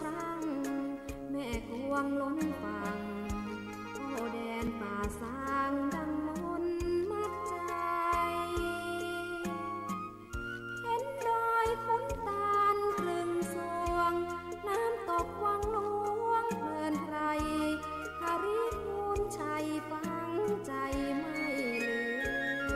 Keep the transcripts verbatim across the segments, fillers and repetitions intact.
พรัง แม่กวงล้นฝั่ง โอ้แดนป่าซางดังมนต์มัดใจ๋ เห็นดอยขุนตาลครึ่งส่วง น้ำตกวังหลวงเพลินไพร หริพูนชัยฝังใจ๋ไม่ลืม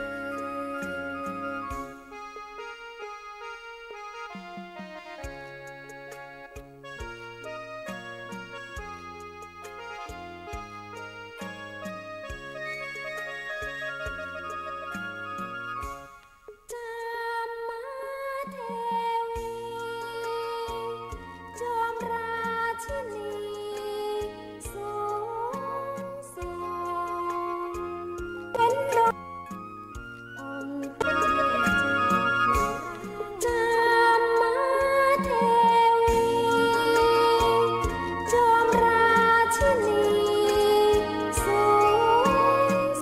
จามเทวี จอมราชินีสูงส่ง เป็นดอก องค์พระเจ้าจามเทวี จอมราชินีสูง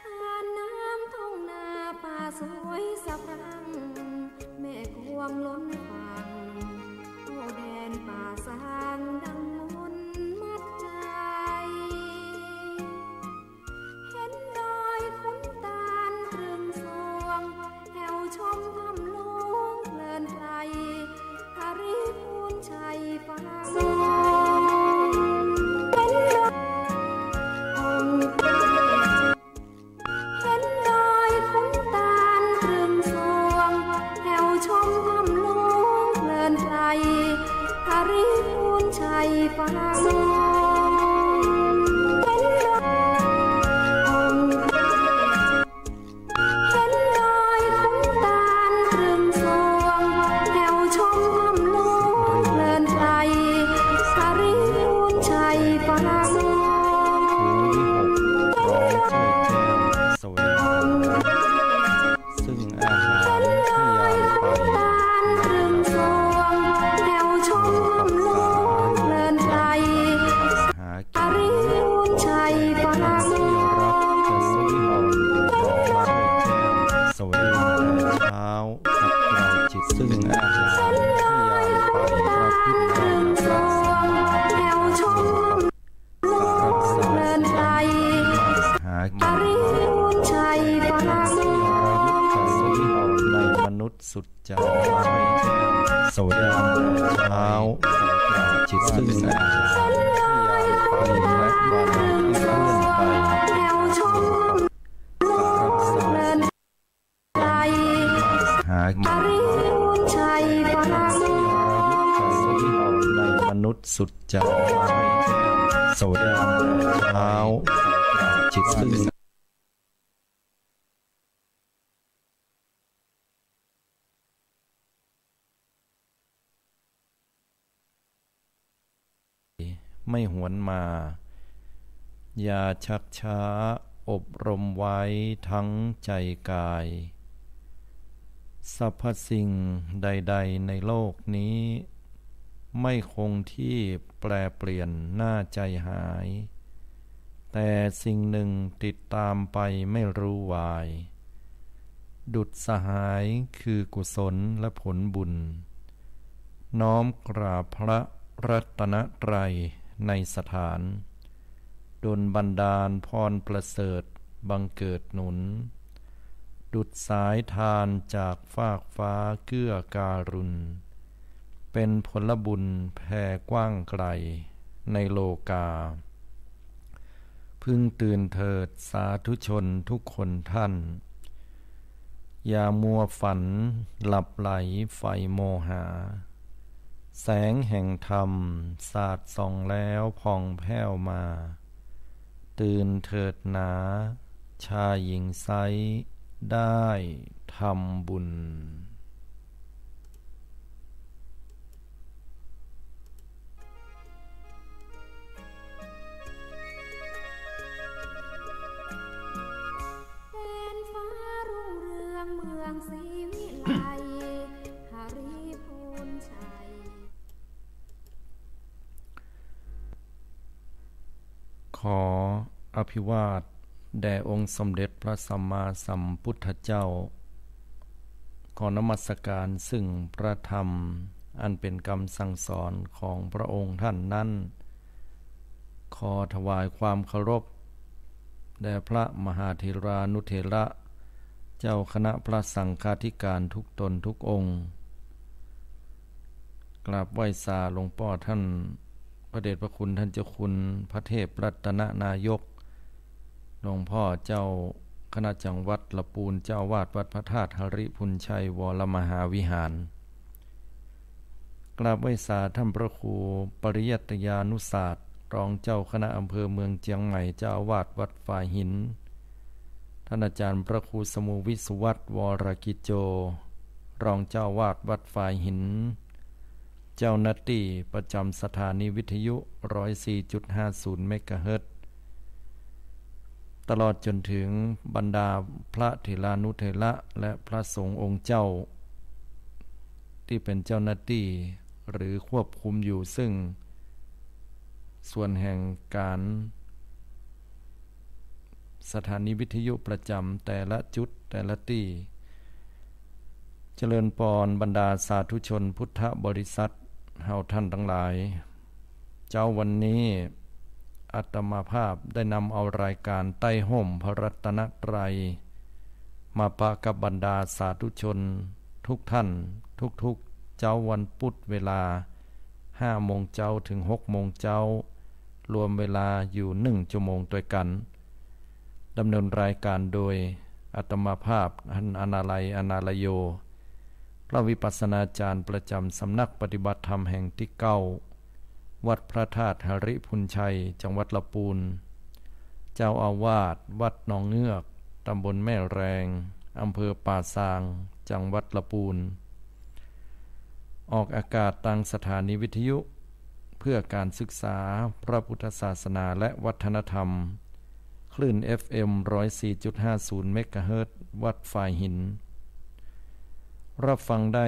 ทานน้ำทุ่งนาป่าสวยสะพรั่ง แม่กวงล้นฝั่ง โอ้แดนป่าซางดังมนต์มัดใจ๋ เห็นดอยขุนตาลครึ่งส่วง แถวชมถ้ำหลวงเพลินไพร หริพูนชัยฟ้า เห็นดอย เห็นดอยขุนตาลครึ่งส่วง แถวชมถ้ำหลวงเพลินไพร หริพูนชัยฟ้า เห็นดอย เห็นดอยขุนตาลครึ่งส่วง แถวชมถ้ำหลวงเพลินไพร หริพูนชัยฟ้า เห็นดอย แสวง ซึ่งอาหารที่ยามไป หากิน ที่รักจะสวยหอมหอมมาช่วยแจ้ง แสวงแต่เช้า ขัดเกลาจิต ซึ่งอาหารที่ยามไป ประพฤติตามหลักธรรม สาระสาร หากิน ในมนุษย์สุดจ๋า แสวงแต่เช้า จิต ซึ่งอาหารที่ยามไป และวันที่เคลื่อนไป สาระสาร หากิน ในมนุษย์สุดจ๋า แสวงแต่เช้า จิต ซึ่ง ไม่หวนมา อย่าชักช้า อบรมไว้ทั้งใจกาย สรรพสิ่งใดๆ ในโลกนี้ ไม่คงที่ แปรเปลี่ยนน่าใจหาย แต่สิ่งหนึ่งติดตามไปไม่รู้วาย ดุจสหายคือกุศลและผลบุญ น้อมกราบพระรัตนตรัยในสถาน ดลบันดาลพรประเสริฐบังเกิดหนุน ดุจสายทานจากฟากฟ้าเกื้อการุณ เป็นผลบุญแผ่กว้างไกลในโลกา พึงตื่นเถิดสาธุชนทุกคนท่าน อย่ามัวฝันหลับไหลใฝ่โมหา แสงแห่งธรรมสาดส่องแล้วผ่องแผ้วมา ตื่นเถิดหนา ชายหญิงไซร้ได้ทำบุญ แดนฟ้ารุ่งเรืองเมืองศรีวิไล หริพูนชัย ขออภิวาทแด่องค์สมเด็จพระสัมมาสัมพุทธเจ้า ขอนมัสการซึ่งพระธรรม อันเป๋นกำสั่งสอนของพระองค์ท่านนั้น ขอถวายความเคารพแด่พระมหาเถรานุเถระ เจ้าคณะพระสังฆาธิการทุกตนทุกองค์ กราบไหว้สาหลวงป้อท่าน พระเดชพระคุณท่านเจ้าคุณพระเทพรัตนนายก หลวงพ่อเจ้าคณะจังหวัดละปูน เจ้าอาวาสวัดพระธาตุหริภุญชัยวรมหาวิหาร กราบไหว้สาท่านพระครูปริยัตยานุศาสตร์ รองเจ้าคณะอำเภอเมืองเจียงใหม่ เจ้าอาวาสวัดฝายหิน ท่านอาจารย์พระครูสมุวิสุวัฒน์ วรกิจโจ รองเจ้าอาวาสวัดฝายหิน เจ้าหน้าตี้ประจ๋ำสถานีวิทยุ ร้อยสี่จุดห้าศูนย์ เมกะเฮิรตซ์ ตลอดจ๋นเถิงบรรดาพระเถรานุเถระและพระสงฆ์องค์เจ้า ตี้เป๋นเจ้าหน้าตี้หรือควบคุมอยู่เซิ่งส่วนแห่งก๋าน สถานีวิทยุประจ๋ำแต่ละจุดแต่ละตี้ เจริญปอนบรรดาสาธุชนพุทธบริษัทเฮาท่านตังหลาย เจ๊าวันนี้อาตมาภาพได้นำเอารายก๋านใต้ฮ่มพระรัตนตรัย มาปะกับบรรดาสาธุชนทุกท่านทุกๆ เจ๊าวันปุธเวลาห้าโมงเจ๊าเถิงหกโมงเจ๊า รวมเวลาอยู่หนึ่งชั่วโมงตวยกั๋น ดำเนินรายก๋านโดยอาตมาภาพ ท่านอนาลัย อนาลโย พระวิปัสสนาจารย์ประจ๋ำสำนักปฏิบัติธรรมแห่งตี้เก้า วัดพระธาตุหริภุญชัย จังหวัดละปูน เจ้าอาวาสวัดหนองเงือก ตำบลแม่แรง อำเภอป่าซาง จังหวัดละปูน ออกอากาศตางสถานีวิทยุเพื่อก๋านศึกษาพระพุทธศาสนาและวัฒนธรรม คลื่น เอฟเอ็ม ร้อยสี่จุดห้าศูนย์ เมกะเฮิรตซ์ วัดฝายหิน รับฟังได้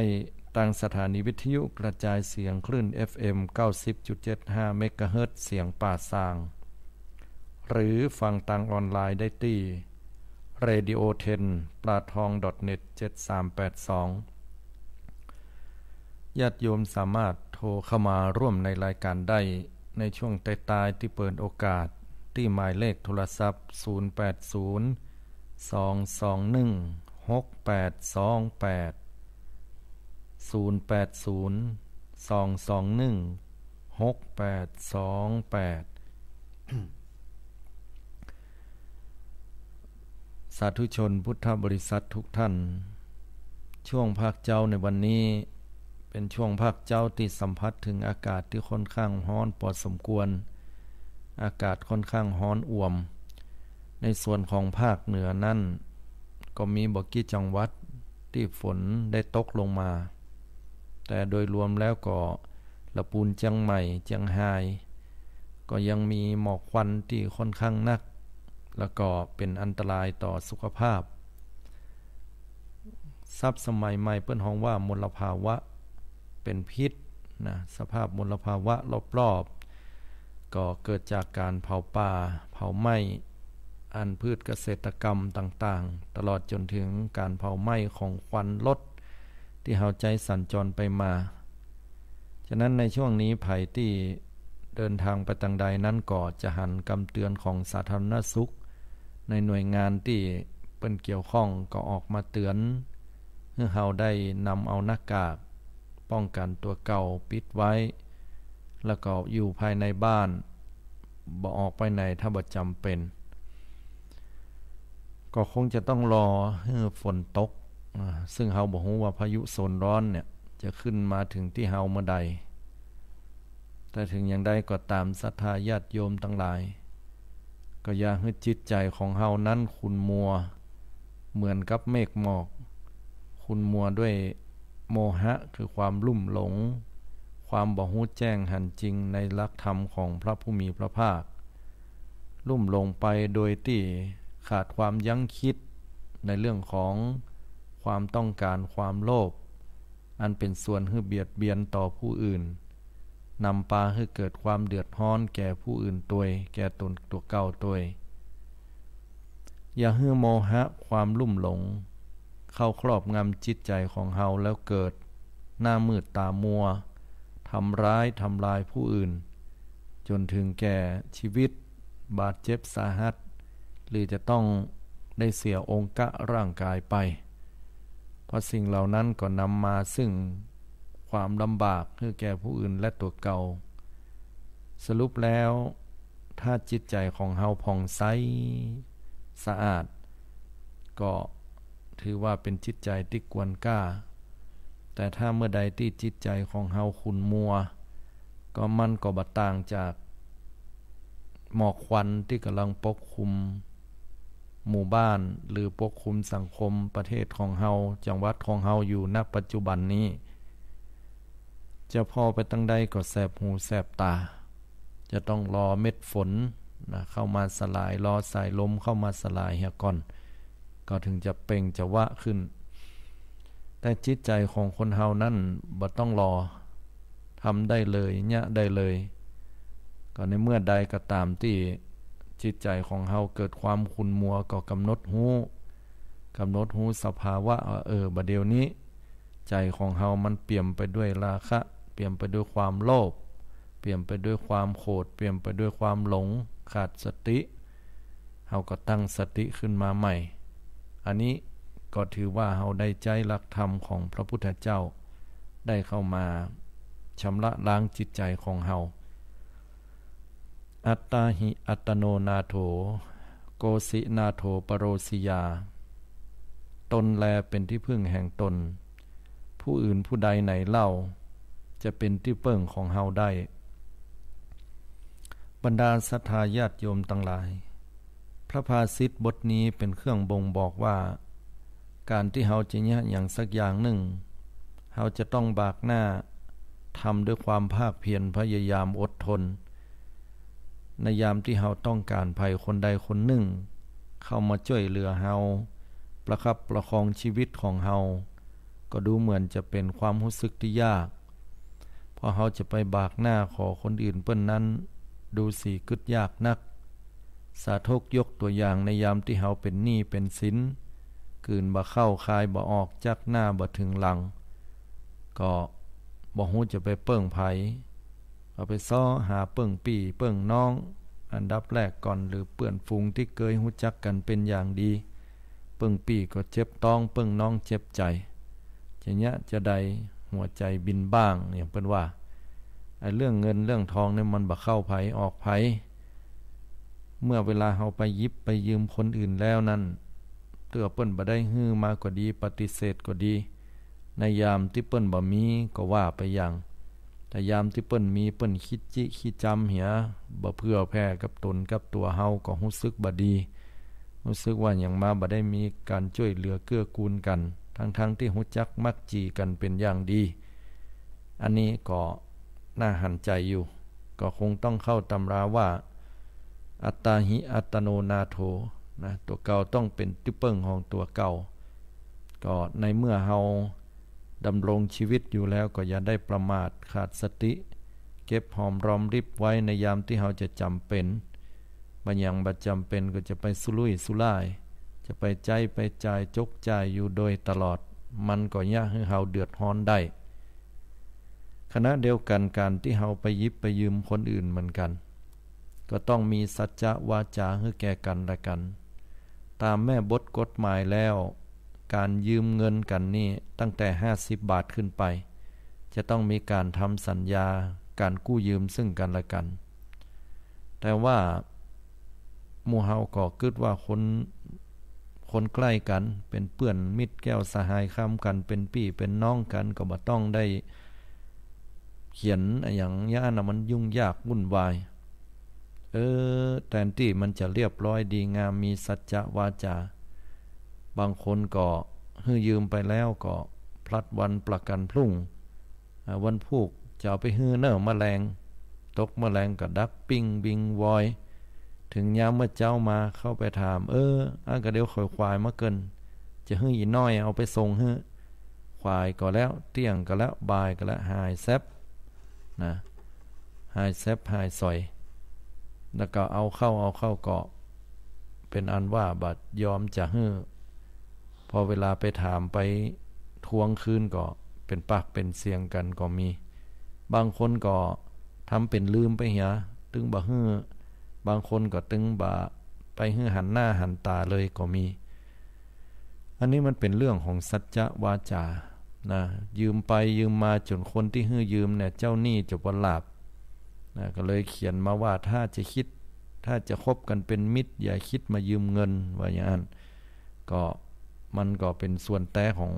ตางสถานีวิทยุกระจายเสียงคลื่น เอฟเอ็ม เก้าสิบจุดเจ็ดห้า เมกะเฮิรตซ์ เสียงป่าซาง หรือฟังตางออนไลน์ได้ตี้ เรดิโอเทน ปลาทอง ดอทเน็ต เจ็ดสามแปดสอง ญาติโยมสามารถโทรเข้ามาร่วมในรายก๋านได้ ในช่วงท้ายๆ ตี้เปิดโอกาส ตี้หมายเลขโทรศัพท์ ศูนย์แปดศูนย์ สองสองหนึ่ง หกแปดสองแปด ศูนย์แปดศูนย์ สองสองหนึ่ง หกแปดสองแปด สาธุชนพุทธบริษัททุกท่าน ช่วงภาคเจ๊าในวันนี้ เป๋นช่วงภาคเจ๊าตี้สัมผัสเถิงอากาศตี้ค่อนข้างฮ้อนปอสมควร อากาศค่อนข้างฮ้อนอ่วม ในส่วนของภาคเหนือนั้น ก็มีบ่กี่จังหวัดตี้ฝนได้ตกลงมา แต่โดยรวมแล้วก็ละปูน เจียงใหม่ เจียงฮาย ก็ยังมีหมอกควันตี้ค่อนข้างนัก แล้วก็เป๋นอันตรายต่อสุขภาพ ศัพท์สมัยใหม่เปิ้นฮ้องว่ามลภาวะ เป๋นพิษนะ สภาพมลภาวะรอบๆ ก็เกิดจากก๋านเผาป่า เผาไหม้ อันพืชเกษตรกรรมต่างๆ ตลอดจ๋นเถิงก๋านเผาไหม้ของควันรถตี้เฮาใจ๊สัญจรไปมา ฉะนั้นในช่วงนี้ใผตี้เดินทางไปตางใดนั้นก็จะหันกำเตือนของสาธารณสุข ในหน่วยงานตี้เปิ้นเกี่ยวข้องก็ออกมาเตือน หื้อเฮาได้นำเอาหน้ากากป้องกั๋นตั๋วเก่าปิดไว้ แล้วก็อยู่ภายในบ้าน บ่ออกไปไหนถ้าบ่จ๋ำเป๋น ก็คงจะต้องรอหื้อฝนตก อ่า ซึ่งเฮาบ่ฮู้ว่าพายุโซนร้อนเนี่ยจะขึ้นมาเถิงตี้เฮาเมื่อใด แต่เถิงอย่างใดก็ต๋าม ศรัทธาญาติโยมตังหลาย ก็อย่าหื้อจิตใจ๋ของเฮานั้นขุ่นมัว เหมือนกับเมฆหมอก ขุ่นมัวด้วยโมหะ คือความลุ่มหลง ความบ่ฮู้แจ้งหันจริงในหลักธรรมของพระผู้มีพระภาค ลุ่มหลงไปโดยตี้ขาดความยั้งคิดในเรื่องของความต้องก๋าน ความโลภ อันเป๋นส่วนหื้อเบียดเบียนต่อผู้อื่น นำปาหื้อเกิดความเดือดฮ้อนแก่ผู้อื่นตวย แก่ตนตั๋วเก่าตวย อย่าหื้อโมหะความลุ่มหลงเข้าครอบงำจิตใจ๋ของเฮาแล้วเกิด หน้ามืดต๋ามัว ทำร้ายทำลายผู้อื่น จ๋นเถิงแก่จีวิต บาดเจ็บสาหัส หรือจะต้องได้เสียองคร่างก๋ายไป เพราะสิ่งเหล่านั้นก็นำมาซึ่งความลำบากหื้อแก่ผู้อื่นและตั๋วเก่า สรุปแล้ว ถ้าจิตใจ๋ของเฮาผ่องใสสะอาด ก็ถือว่าเป๋นจิตใจ๋ตี้ควรกล้า แต่ถ้าเมื่อใดตี้จิตใจ๋ของเฮาขุ่นมัว ก็มันก็บ่ต่างจากหมอกควันตี้ก่ำลังปกคลุมหมู่บ้าน หรือปกคลุมสังคมประเทศของเฮา จังหวัดของเฮาอยู่ ณ ปัจจุบันนี้ จะผ่อไปตางใดก็แสบหูแสบต๋า จะต้องรอเม็ดฝนนะ เข้ามาสลาย รอสายลมเข้ามาสลายเหียก่อน ก็เถิงจะเปล่งจะวาขึ้น แต่จิตใจ๋ของคนเฮานั้นบ่ต้องรอ ทำได้เลย เยียะได้เลย ก็ในเมื่อใดก็ต๋ามตี้จิตใจ๋ของเฮาเกิดความขุ่นมัว ก็ก๋ำหนดฮู้ ก๋ำหนดฮู้สภาวะว่า เออ บ่าเดี่ยวนี้ ใจ๋ของเฮามันเปี่ยมไปด้วยราคะ เปี่ยมไปด้วยความโลภ เปี่ยมไปด้วยความโขด เปี่ยมไปด้วยความหลง ขาดสติ เฮาก็ตั้งสติขึ้นมาใหม่ อันนี้ก็ถือว่าเฮาได้ใจ๊หลักธรรมของพระพุทธเจ้า ได้เข้ามาชำระล้างจิตใจ๋ของเฮา อัตตาหิอัตตโนนาโถ โกสินาโถปโรสิยา ตนแลเป๋นตี้พึ่งแห่งตน ผู้อื่นผู้ใดไหนเล่า จะเป๋นตี้เปิ้งของเฮาได้ บรรดาศรัทธาญาติโยมตังหลาย พระภาษิตบทนี้เป๋นเครื่องบ่งบอกว่า ก๋านตี้เฮาจะเยียะหยังสักอย่างนึ่ง เฮาจะต้องบากหน้า ทำด้วยความภาคเพียรพยายามอดทน ในยามตี้เฮาต้องก๋านใผคนใดคนนึ่ง เข้ามาจ้วยเหลือเฮา ประคับประคองจีวิตของเฮา ก็ดูเหมือนจะเป๋นความฮู้สึกตี้ยาก เพราะเฮาจะไปบากหน้าขอคนอื่นเปิ้นนั้น ดูสิกึ๊ดยากนัก สาธกยกตั๋วอย่างในยามตี้เฮาเป๋นหนี้เป๋นสิน กลืนบ่เข้าคายบ่ออก จักหน้าบ่เถิงหลัง ก็บ่ฮู้จะไปเปิ้งใผ ก็ไปเซาะหาเปิ้งปี้เปิ้งน้อง อันดับแรกก่อน หรือเปื้อนฝูงตี้เกยฮู้จักกั๋นเป๋นอย่างดี เปิ้งปี้ก็เจ็บต๊อง เปิ้งน้องเจ็บใจ๋ จะเยียะจะใด หัวใจ๋บินบ้าง อย่างเปิ้นว่า ไอ้เรื่องเงินเรื่องทองนี่มันบ่เข้าใผออกใผ เมื่อเวลาเฮาไปหยิบไปยืมคนอื่นแล้วนั้น เตื้อเปิ้นบ่ได้หื้อมาก็ดี ปฏิเสธก็ดี ในยามตี้เปิ้นบ่มีก็ว่าไปอย่าง แต่ยามตี้เปิ้นมี เปิ้นขี้จิขี้จ๋ำเหีย บ่เผื่อแผ่กับต๋นกับตั๋วเฮา ก็ฮู้สึกบ่ดี ฮู้สึกว่าหยังมาบ่ได้มีก๋านจ้วยเหลือเกื้อกูลกั๋น ทั้งๆ ตี้ฮู้จักมักจี๋กั๋นเป๋นอย่างดี อันนี้ก็น่าหันใจ๋อยู่ ก็คงต้องเข้าตำราว่า อัตตาหิอัตตโนนาโถ นะ ตั๋วเก่าต้องเป๋นตี้เปิ้งของตั๋วเก่า ก็ในเมื่อเฮาดำรงจีวิตอยู่แล้ว ก็อย่าได้ประมาทขาดสติ เก็บหอมรอมริบไว้ในยามตี้เฮาจะจ๋ำเป๋น บ่าหยังบ่จ๋ำเป๋นก็จะไปสุรุ่ยสุร่าย จะไปใจ๊ไปจ่ายจกจ่ายอยู่โดยตลอด มันก็เยียะหื้อเฮาเดือดฮ้อนได้ ขณะเดียวกั๋น ก๋านตี้เฮาไปหยิบไปยืมคนอื่นเหมือนกั๋น ก็ต้องมีสัจจะวาจ๋าหื้อแก่กั๋นและกั๋น ต๋ามแม่บทกฎหมายแล้ว ก๋านยืมเงินกั๋นนี่ตั้งแต่ห้าสิบบาทขึ้นไป จะต้องมีก๋านทำสัญญาก๋านกู้ยืมซึ่งกั๋นและกั๋น แต่ว่าหมู่เฮาก็กึ๊ดว่าคน คนใก้กั๋น เป๋นเปื้อนมิตรแก้วสหายคำกั๋น เป๋นปี้เป๋นน้องกั๋น ก็บ่ต้องได้เขียนอะหยังเยียะนะ มันยุ่งยากวุ่นวาย เออ แตนตี้มันจะเรียบร้อยดีงาม มีสัจจะวาจ๋า บางคนก็หื้อยืมไปแล้วก็พลัดวันประกั๋นพรุ่ง อ่า วันพูกจะเอาไปหื้อเน่อมะแลง ตกมะแลงก็ดักปิ้งวิงวอย เถิงยามเมื่อเจ๊ามาเข้าไปถาม เออ อันก็เดี๋ยวข้อยขวายมาเกิ่น จะหื้ออี่น้อยเอาไปส่งหื้อ ขวายก็แล้ว เตี้ยงก็แล้ว บ่ายก็แล้ว หายแซ็บ นะ หายแซ็บหายสอย แล้วก็เอาเข้า เอาเข้าก็เป๋นอันว่าบ่ยอมจะหื้อ พอเวลาไปถามไปทวงคืนก็ ป๋นปากป๋นเสียงกั๋นก็มี บางคนก็ทำเป๋นลืมไปเหีย ตึงบ่หื้อ บางคนก็ตึงบ่ไปหื้อหันหน้าหันต๋าเลยก็มี อันนี้มันเป๋นเรื่องของสัจจะวาจา นะ ยืมไปยืมมาจ๋นคนตี้หื้อยืมเนี่ย เจ้าหนี้จ๋บบ่หลาบ นะ ก็เลยเขียนมาว่า ถ้าจะคิด ถ้าจะคบกั๋นเป๋นมิตร อย่าคิดมายืมเงิน ว่าอย่างนั้น ก็ มันก็เป๋นส่วนแต๊ของ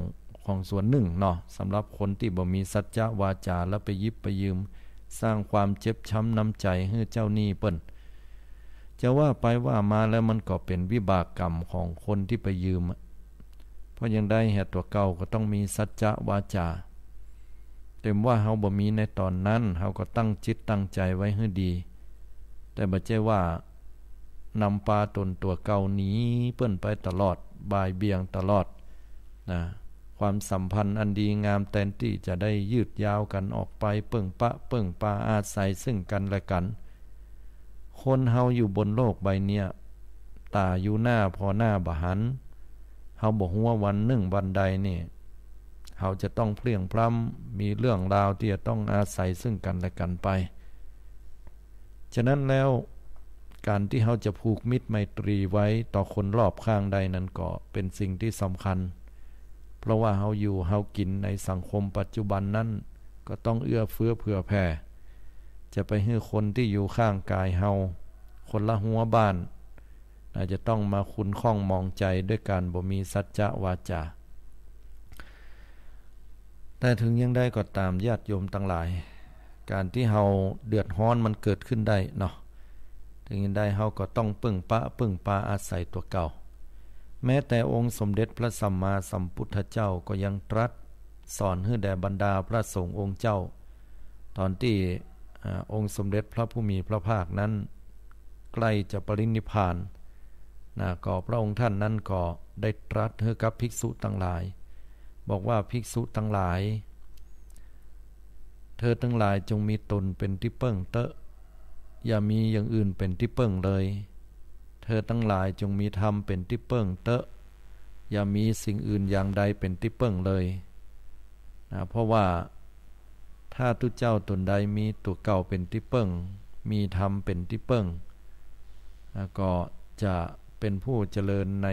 ของส่วนนึ่งเนาะ สำหรับคนตี้บ่มีสัจจะวาจา แล้วไปหยิบไปยืม สร้างความเจ็บช้ำน้ำใจ๋หื้อเจ้าหนี้เปิ้น จะว่าไปว่ามาแล้วมันก็เป๋นวิบากกรรมของคนตี้ไปยืมอะ เพราะอย่างใดแหะ ตั๋วเก่าก็ต้องมีสัจจะวาจา เต็มว่าเฮาบ่มีในต๋อนนั้น เฮาก็ตั้งจิตตั้งใจ๋ไว้หื้อดี แต่บ่ใจ้ว่านำปาต๋นตั๋วเก่าหนีเปิ้นไปตลอด บ่ายเบี่ยงตลอด นะ ความสัมพันธ์อันดีงามแตนตี้จะได้ยืดยาวกั๋นออกไป เปิ้งปะเปิ้งปาอาศัยซึ่งกั๋นและกั๋น คนเฮาอยู่บนโลกใบเนี้ย ต๋าอยู่หน้าผ่อหน้าบ่หัน เฮาบ่ฮู้ว่าวันนึ่งวันใดนี่ เฮาจะต้องเพลียงพล้ำ มีเรื่องราวตี้จะต้องอาศัยซึ่งกั๋นและกั๋นไป ฉะนั้นแล้ว ก๋านตี้เฮาจะผูกมิตรไมตรีไว้ต่อคนรอบข้างได้นั้นก็เป๋นสิ่งตี้สำคัญ เพราะว่าเฮาอยู่เฮากิ๋นในสังคมปัจจุบันนั้น ก็ต้องเอื้อเฟื้อเผื่อแผ่ จะไปหื้อคนตี้อยู่ข้างก๋ายเฮา คนละฮั้วบ้าน อาจจะต้องมาขุ่นข้องหมองใจ๋ด้วยก๋านบ่มีสัจจะวาจา แต่เถิงอย่างใดก็ต๋ามญาติโยมตังหลาย ก๋านตี้เฮาเดือดฮ้อนมันเกิดขึ้นได้เนาะ เถิงอย่างใดเฮาก็ต้องเปิ้งปะเปิ้งปาอาศัยตั๋วเก่า แม้แต่องค์สมเด็จพระสัมมาสัมพุทธเจ้าก็ยังตรัสสอนหื้อแด่บรรดาพระสงฆ์องค์เจ้า ต๋อนตี้ อ่า องค์สมเด็จพระผู้มีพระภาคนั้นใกล้จะปรินิพพาน นะ ก็พระองค์ท่านนั้นก็ได้ตรัสหื้อกับภิกษุตังหลาย บอกว่า ภิกษุตังหลาย เธอตังหลายจงมีต๋นเป๋นตี้เปิ้งเต๊อะ อย่ามีอย่างอื่นเป๋นตี้เปิ้งเลย เธอตังหลายจงมีธรรมเป๋นตี้เปิ้งเต๊อะ อย่ามีสิ่งอื่นอย่างใดเป๋นตี้เปิ้งเลย นะ เพราะว่า ถ้าตุ๊เจ้าต๋นใดมีตั๋วเก่าเป๋นตี้เปิ้ง มีธรรมเป๋นตี้เปิ้ง แล้วก็จะเป๋นผู้เจริญใน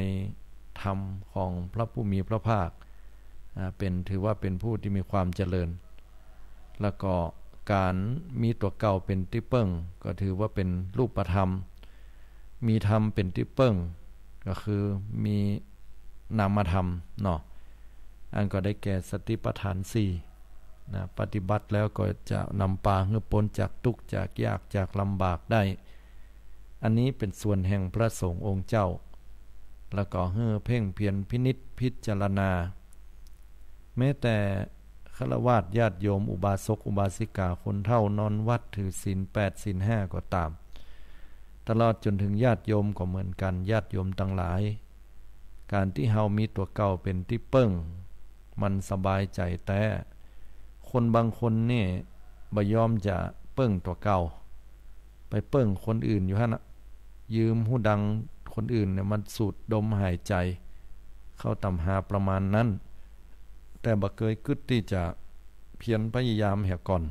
ธรรมของพระผู้มีพระภาค อ่า เป๋น ถือว่าเป๋นผู้ตี้มีความเจริญ แล้วก็ก๋านมีตั๋วเก่าเป๋นตี้เปิ้ง ก็ถือว่าเป๋นรูปธรรม มีธรรมเป๋นตี้เปิ้ง ก็คือมีนามธรรมเนาะ อันก็ได้แก่สติปัฏฐานสี่ นะ ปฏิบัติแล้วก็จะนำปาหื้อป๊นจากตุ๊กข์ จากยาก จากลำบากได้ อันนี้เป๋นส่วนแห่งพระสงฆ์องค์เจ้า แล้วก็หื้อเพ่งเพียรพินิจพิจารณา แม้แต่ฆราวาสญาติโยม อุบาสกอุบาสิกา คนเฒ่านอนวัดถือศีลแปดศีลห้าก็ต๋าม ตลอดจ๋นเถิงญาติโยมก็เหมือนกั๋น ญาติโยมตังหลาย ก๋านตี้เฮามีตั๋วเก่าเป๋นตี้เปิ้ง มันสบายใจ๋แต๊ คนบางคนนี่บ่ยอมจะเปิ้งตั๋วเก่า ไปเปิ้งคนอื่นอยู่หั้นน่ะ ยืมฮู้ดังคนอื่นเนี่ยมาสูดดมหายใจ๋ เข้าต๋ามหาประมาณนั้น แต่บ่เกยกึ๊ดตี้จะเพียรพยายามเหียก่อน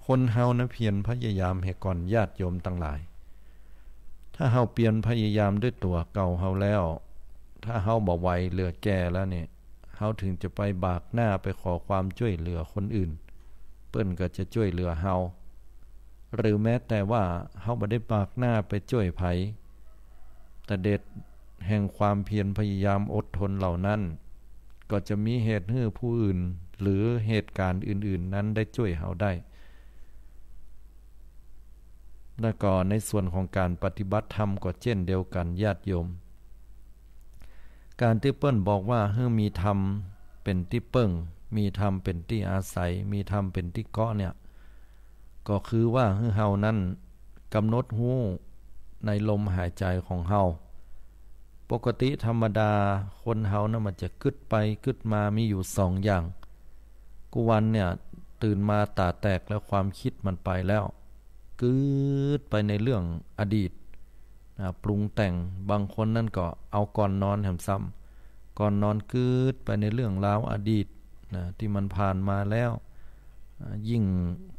คนเฮานะเพียรพยายามเหียก่อน ญาติโยมตังหลาย ถ้าเฮาเพียรพยายามด้วยตั๋วเก่าเฮาแล้ว ถ้าเฮาบ่ไหวเหลือแก่แล้วเนี่ย เฮาเถิงจะไปบากหน้าไปขอความจ้วยเหลือคนอื่น เปิ้นก็จะจ้วยเหลือเฮา หรือแม้แต่ว่าเฮาบ่ได้บากหน้าไปจ้วยใผ แต่เดชแห่งความเพียรพยายามอดทนเหล่านั้น ก็จะมีเหตุหื้อผู้อื่น หรือเหตุก๋ารณ์อื่นๆ นั้นได้จ้วยเฮาได้ แล้วก็ในส่วนของก๋านปฏิบัติธรรมก็เจ้นเดียวกั๋น ญาติโยม ก๋านตี้เปิ้นบอกว่าหื้อมีธรรมเป๋นตี้เปิ้ง มีธรรมเป๋นตี้อาศัย มีธรรมเป๋นตี้เกาะเนี่ย ก็คือว่าหื้อเฮานั้นก๋ำหนดฮู้ในลมหายใจ๋ของเฮา ปกติธรรมดาคนเฮานั้นมันจะกึ๊ดไปกึ๊ดมา มีอยู่สองอย่าง กู้วันเนี่ยตื่นมาต๋าแตกแล้ว ความกึ๊ดมันไปแล้ว กึ๊ดไปในเรื่องอดีต อ่า ปรุงแต่ง บางคนนั้นก็เอาก่อนนอนแหมซ้ำ ก่อนนอนกึ๊ดไปในเรื่องราวอดีต นะ ตี้มันผ่านมาแล้ว อ่า ยิ่ง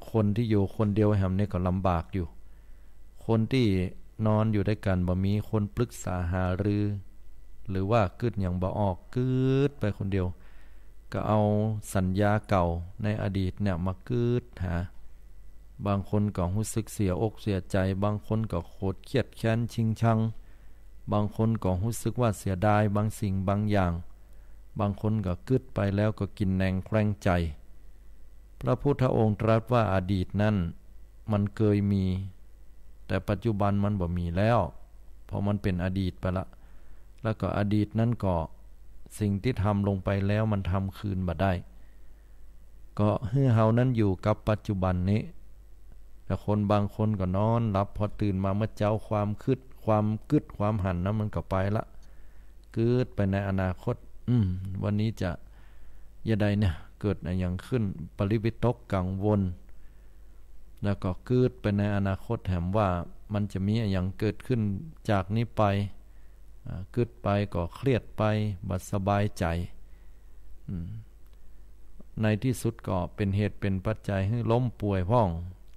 คนตี้อยู่คนเดียวแหมนี่ก็ลำบากอยู่ คนตี้นอนอยู่ตวยกั๋นบ่มีคนปรึกษาหารือ หรือว่ากึ๊ดหยังบ่ออก กึ๊ดไปคนเดียว ก็เอาสัญญาเก่าในอดีตเนี่ยมากึ๊ดหา บางคนก็ฮู้สึกเสียอกเสียใจ๋ บางคนก็โขดเคียดแค้นชิงชัง บางคนก็ฮู้สึกว่าเสียดายบางสิ่งบางอย่าง บางคนก็กึ๊ดไปแล้วก็กินแหนงแคลงใจ๋ พระพุทธองค์ตรัสว่าอดีตนั้นมันเกยมี แต่ปัจจุบันมันบ่มีแล้ว เพราะมันเป๋นอดีตไปละ แล้วก็อดีตนั้นก็สิ่งตี้ทำลงไปแล้วมันทำคืนบ่ได้ ก็หื้อเฮานั้นอยู่กับปัจจุบันนี้ แต่คนบางคนก็นอนหลับ พอตื่นมาเมื่อเจ๊า ความกึ๊ด ความกึ๊ด ความหันนั้นมันก็ไปละ กึ๊ดไปในอนาคต อืม วันนี้จะจะใดเนี่ย เกิดอะหยังขึ้น ปริวิตกกังวล แล้วก็กึ๊ดไปในอนาคตแหมว่ามันจะมีอะหยังเกิดขึ้นจากนี้ไป อ่า กึ๊ดไปก็เครียดไป บ่สบายใจ๋ อืม ในตี้สุดก็เป๋นเหตุเป๋นปัจจัยหื้อล้มป่วยพ่อง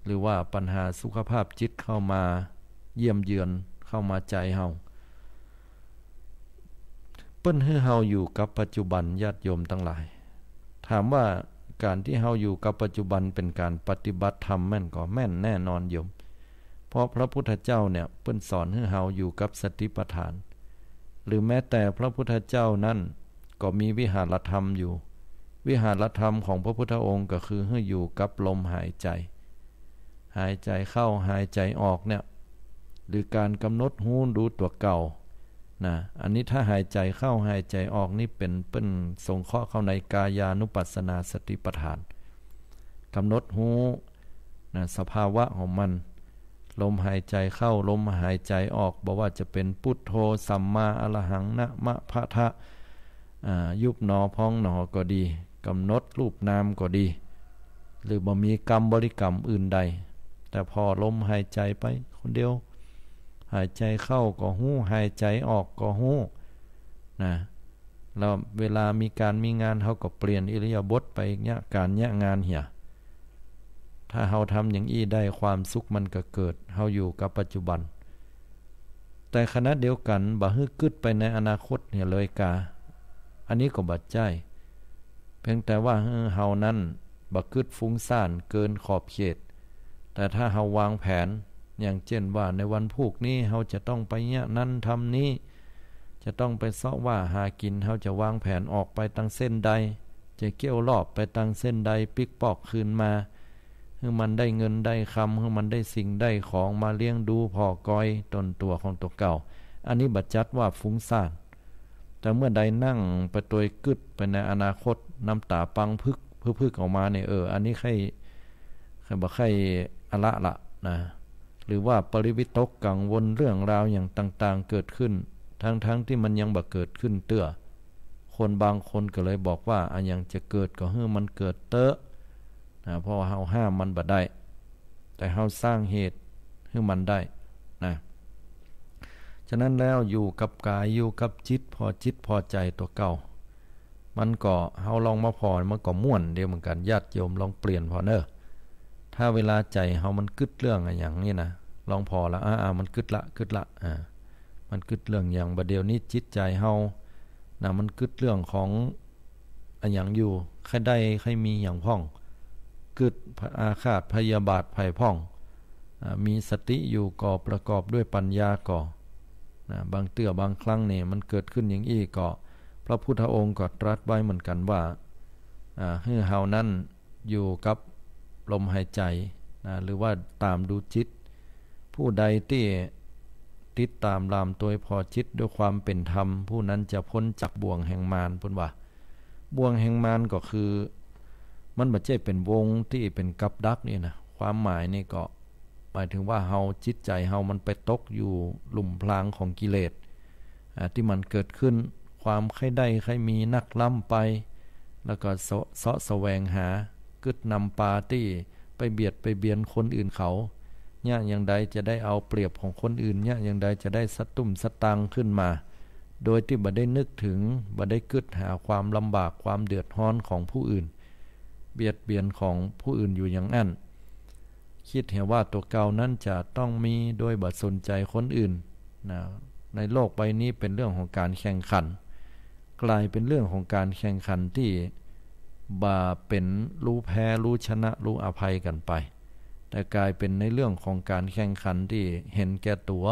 หรือว่าปัญหาสุขภาพจิตเข้ามาเยี่ยมเยือนเข้ามาใจ๋เฮา เปิ้นหื้อเฮาอยู่กับปัจจุบัน ญาติโยมตังหลาย ถามว่าก๋านตี้เฮาอยู่กับปัจจุบันเป๋นก๋านปฏิบัติธรรมแม่นก่อ แม่นแน่นอนโยม เพราะพระพุทธเจ้าเนี่ยเปิ้นสอนหื้อเฮาอยู่กับสติปัฏฐาน หรือแม้แต่พระพุทธเจ้านั้นก็มีวิหารธรรมอยู่ วิหารธรรมของพระพุทธองค์ก็คือหื้ออยู่กับลมหายใจ๋ หายใจ๋เข้าหายใจ๋ออกเนี่ย หรือก๋านก๋ำหนดฮู้ดูตั๋วเก่านะ อันนี้ถ้าหายใจ๋เข้าหายใจ๋ออกนี่เป๋น เปิ้นสงเคราะห์เข้าในกายานุปัสสนาสติปัฏฐาน ก๋ำหนดฮู้นะ สภาวะของมัน ลมหายใจ๋เข้า ลมหายใจ๋ออก บ่ว่าจะเป๋นพุทโธ สัมมาอรหัง นะมะพะทะ อ่า ยุบหนอพองหนอก็ดี ก๋ำหนดรูปนามก็ดี หรือบ่มีกำบริกรรมอื่นใด แต่ผ่อลมหายใจ๋ไปคนเดียว หายใจ๋เข้าก็ฮู้ หายใจ๋ออกก็ฮู้นะ แล้วเวลามีก๋านมีงาน เฮาก็เปลี่ยนอิริยาบถไปเยียะก๋านเยียะงานเหีย ถ้าเฮาทำอย่างอี้ได้ ความสุขมันก็เกิด เฮาอยู่กับปัจจุบัน แต่ขณะเดียวกั๋น บ่หื้อกึ๊ดไปในอนาคตเหียเลยกา อันนี้ก็บ่ใจ้ เพียงแต่ว่าหื้อเฮานั้นบ่กึ๊ดฟุ้งซ่านเกินขอบเขต แต่ถ้าเฮาวางแผน อย่างเจ้นว่าในวันพูกนี้เฮาจะต้องไปเยียะนั้นทำนี้ จะต้องไปเซาะว่าหากิ๋น เฮาจะวางแผนออกไปตางเส้นใด จะเกี้ยวลอบไปตางเส้นใด ปิ๊กปอกคืนมา หื้อมันได้เงินได้คำ หื้อมันได้สิ่งได้ของมาเลี้ยงดูผ่อกอยต๋นตั๋วของตั๋วเก่า อันนี้บ่จัดว่าฟุ้งซ่าน แต่เมื่อใดนั่งไปตวยกึ๊ดไปในอนาคต น้ำต๋าปังผึก ผึกๆ ออกมาเนี่ย เออ อันนี้ใค่ ใค่บ่ใค่อะละละนะ หรือว่าปริวิตกกังวลเรื่องราวอย่างต่างๆ เกิดขึ้น ทั้งๆ ตี้มันยังบ่เกิดขึ้นเตื้อ คนบางคนก็เลยบอกว่า อะหยังจะเกิดก็หื้อมันเกิดเต๊อะนะ เพราะว่าเฮาห้ามมันบ่ได้ แต่เฮาสร้างเหตุหื้อมันได้นะ ฉะนั้นแล้วอยู่กับก๋าย อยู่กับจิต ผ่อจิตผ่อใจ๋ตั๋วเก่า มันก็ เฮาลองมาผ่อ มันก็ม่วนดีเหมือนกั๋น ญาติโยมลองเปลี่ยนผ่อเน่อ ถ้าเวลาใจ๋เฮามันกึ๊ดเรื่องอะหยังนี่นะ ลองผ่อละ อ่าๆ มันกึ๊ดละ กึ๊ดละ อ่า มันกึ๊ดเรื่องหยัง บ่าเดี่ยวนี้จิตใจ๋เฮานะ มันกึ๊ดเรื่องของ อะหยังอยู่ ใค่ได้ใค่มีหยังพ่อง กึ๊ดอาฆาตพยาบาทใผพ่อง อ่า มีสติอยู่ก่อ ประกอบด้วยปัญญาก่อ นะ บางเตื้อบางครั้งนี่มันเกิดขึ้นอย่างอี้ก็ พระพุทธองค์ก็ตรัสไว้เหมือนกั๋นว่า อ่า หื้อเฮานั้นอยู่กับลมหายใจ๋ นะ หรือว่าต๋ามดูจิต ผู้ใดตี้ติดต๋ามล่ามตวยผ่อจิตด้วยความเป๋นธรรม ผู้นั้นจะป๊นจากบ่วงแห่งมาร เปิ้นว่า บ่วงแห่งมารก็คือ มันบ่ใจ้เป๋นวงตี้เป๋นกับดักนี่นะ ความหมายนี่ก็หมายถึงว่าเฮา จิตใจ๋เฮามันไปตกอยู่ลุ่มพรางของกิเลส อ่า ตี้มันเกิดขึ้น ความใค่ได้ใค่มีนักล้ำไป แล้วก็เซาะ เซาะแสวงหา กึ๊ดนำปาตี้ไปเบียดไปเบียนคนอื่นเขา เยียะอย่างใดจะได้เอาเปรียบของคนอื่น เยียะอย่างใดจะได้สตุ้มสตางค์ขึ้นมา โดยตี้บ่ได้นึกเถิง บ่ได้กึ๊ดหาความลำบาก ความเดือดฮ้อนของผู้อื่น เบียดเบียนของผู้อื่นอยู่อย่างอั้น กึ๊ดเหียว่าตั๋วเก่านั้นจะต้องมีโดยบ่สนใจ๋คนอื่นนะ ในโลกใบนี้เป๋นเรื่องของก๋านแข่งขัน ก๋ายเป๋นเรื่องของก๋านแข่งขันตี้บ่เป๋นรู้แพ้ รู้ชนะ รู้อภัยกั๋นไป แต่ก๋ายเป๋นในเรื่องของก๋านแข่งขันตี้หันแก่ตั๋ว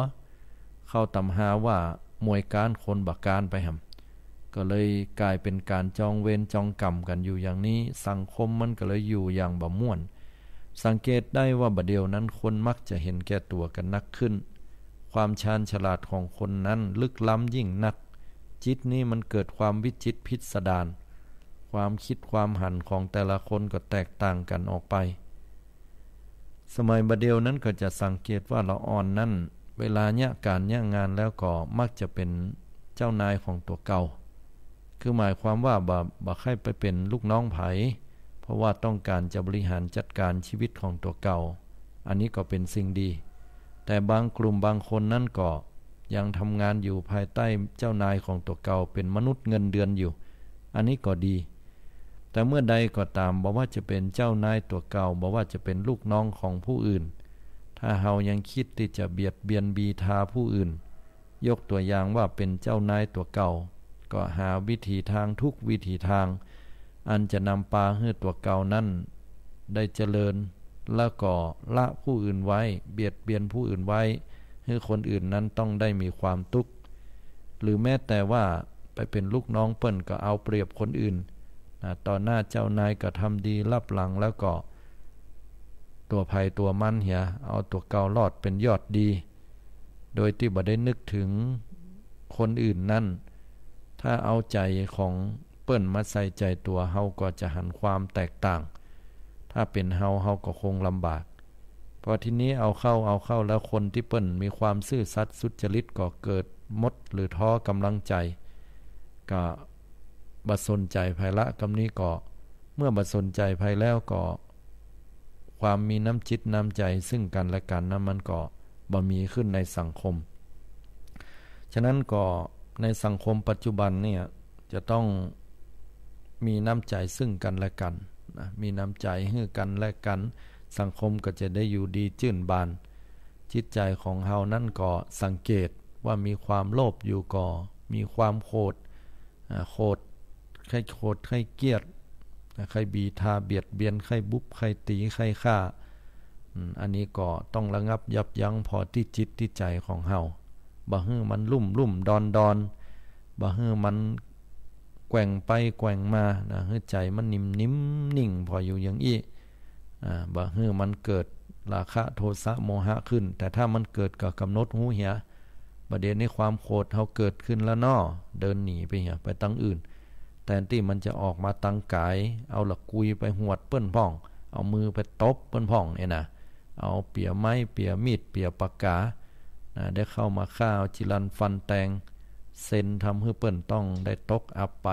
เข้าต๋ำฮาว่ามวยก๊านคนบ่ก๊านไปหำ ก็เลยก๋ายเป๋นก๋านจองเวรจองก๋รรมกั๋นอยู่อย่างนี้ สังคมมันก็เลยอยู่อย่างบ่ม่วน สังเกตได้ว่าบ่าเดี่ยวนั้นคนมักจะหันแก่ตั๋วกั๋นนักขึ้น ความชาญฉลาดของคนนั้นลึกล้ำยิ่งนัก จิตนี้มันเกิดความวิจิตรพิสดาร ความกึ๊ดความหันของแต่ละคนก็แตกต่างกั๋นออกไป สมัยบ่าเดี่ยวนั้นก็จะสังเกตว่าละอ่อนนั้น เวลาเยียะก๋านเยียะงานแล้วก็มักจะเป๋นเจ้านายของตั๋วเก่า คือหมายความว่าบ่ บ่ใค่ไปเป๋นลูกน้องใผ เพราะว่าต้องก๋านจะบริหารจัดก๋านชีวิตของตั๋วเก่า อันนี้ก็เป๋นสิ่งดี แต่บางกลุ่มบางคนนั้นก็ยังทำงานอยู่ภายใต้เจ้านายของตั๋วเก่า เป๋นมนุษย์เงินเดือนอยู่ อันนี้ก็ดี แต่เมื่อใดก็ต๋าม บ่ว่าจะเป๋นเจ้านายตั๋วเก่า บ่ว่าจะเป๋นลูกน้องของผู้อื่น ถ้าเฮายังกึ๊ดตี้จะเบียดเบียนบีทาผู้อื่น ยกตั๋วอย่างว่าเป๋นเจ้านายตั๋วเก่า ก็หาวิถีตางทุกวิถีตาง อันจะนำปาหื้อตั๋วเก่านั้นได้เจริญ แล้วก็ละผู้อื่นไว้ เบียดเบียนผู้อื่นไว้ หื้อคนอื่นนั้นต้องได้มีความตุ๊กข์ หรือแม้แต่ว่าไปเป๋นลูกน้องเปิ้นก็เอาเปรียบคนอื่นนะ ต่อหน้าเจ้านายก็ทำดี ลับหลังแล้วก็ตั๋วใผตั๋วมันเหีย เอาตั๋วเก่ารอดเป๋นยอดดี โดยตี้บ่ได้นึกเถิงคนอื่นนั้น ถ้าเอาใจ๋ของเปิ้นมาใส่ใจ๋ตั๋ว เฮาก็จะหันความแตกต่าง ถ้าเป๋นเฮา เฮาก็คงลำบาก พอทีนี้เอาเข้า เอาเข้าแล้วคนตี้เปิ้นมีความซื่อสัตย์สุจริตก็เกิดหมดหรือท้อก๋ำลังใจ๋ ก็บ่สนใจ๋ใผละ กำนี้ก็ เมื่อบ่สนใจ๋ใผแล้วก็ ความมีน้ำจิตน้ำใจ๋ซึ่งกั๋นและกั๋นนั้นมันก็บ่มีขึ้นในสังคม ฉะนั้นก็ในสังคมปัจจุบันเนี่ยจะต้องมีน้ำใจ๋ซึ่งกั๋นและกั๋นนะ มีน้ำใจ๋หื้อกั๋นและกั๋น สังคมก็จะได้อยู่ดีจื้นบาน จิตใจ๋ของเฮานั้นก็สังเกตว่ามีความโลภอยู่ก่อ มีความโขด อ่า โขด ใค่โขด ใค่เคียด อ่า ใค่บีทาเบียดเบียน ใค่บุบ ใค่ตี๋ ใค่ฆ่า อืม อันนี้ก็ต้องระงับยับยั้งผ่อตี้จิตตี้ใจ๋ของเฮา บ่หื้อมันลุ่มลุ่มดอนดอน บ่หื้อมันแกว่งไปแกว่งมานะ หื้อใจ๋มันนิ่มนิ่มนิ่งผ่ออยู่อย่างอี้ อ่า บ่หื้อมันเกิดราคะโทสะโมหะขึ้น แต่ถ้ามันเกิดก็ก๋ำหนดฮู้เหีย บ่าเดี่ยวนี้ความโขดเฮาเกิดขึ้นแล้วเนาะ เดินหนีไปเหีย ไปตังอื่น แตนตี้มันจะออกมาตังก๋าย เอาละกุยไปหวดเปิ้นพ่อง เอามือไปตบเปิ้นพ่องเนี่ยนะ เอาเปียไม้ เปียมีด เปียปากกา นะ ได้เข้ามาฆ่า เอาจิรันฟันแตง เซนทำหื้อเปิ้นต้องได้ตกอับไป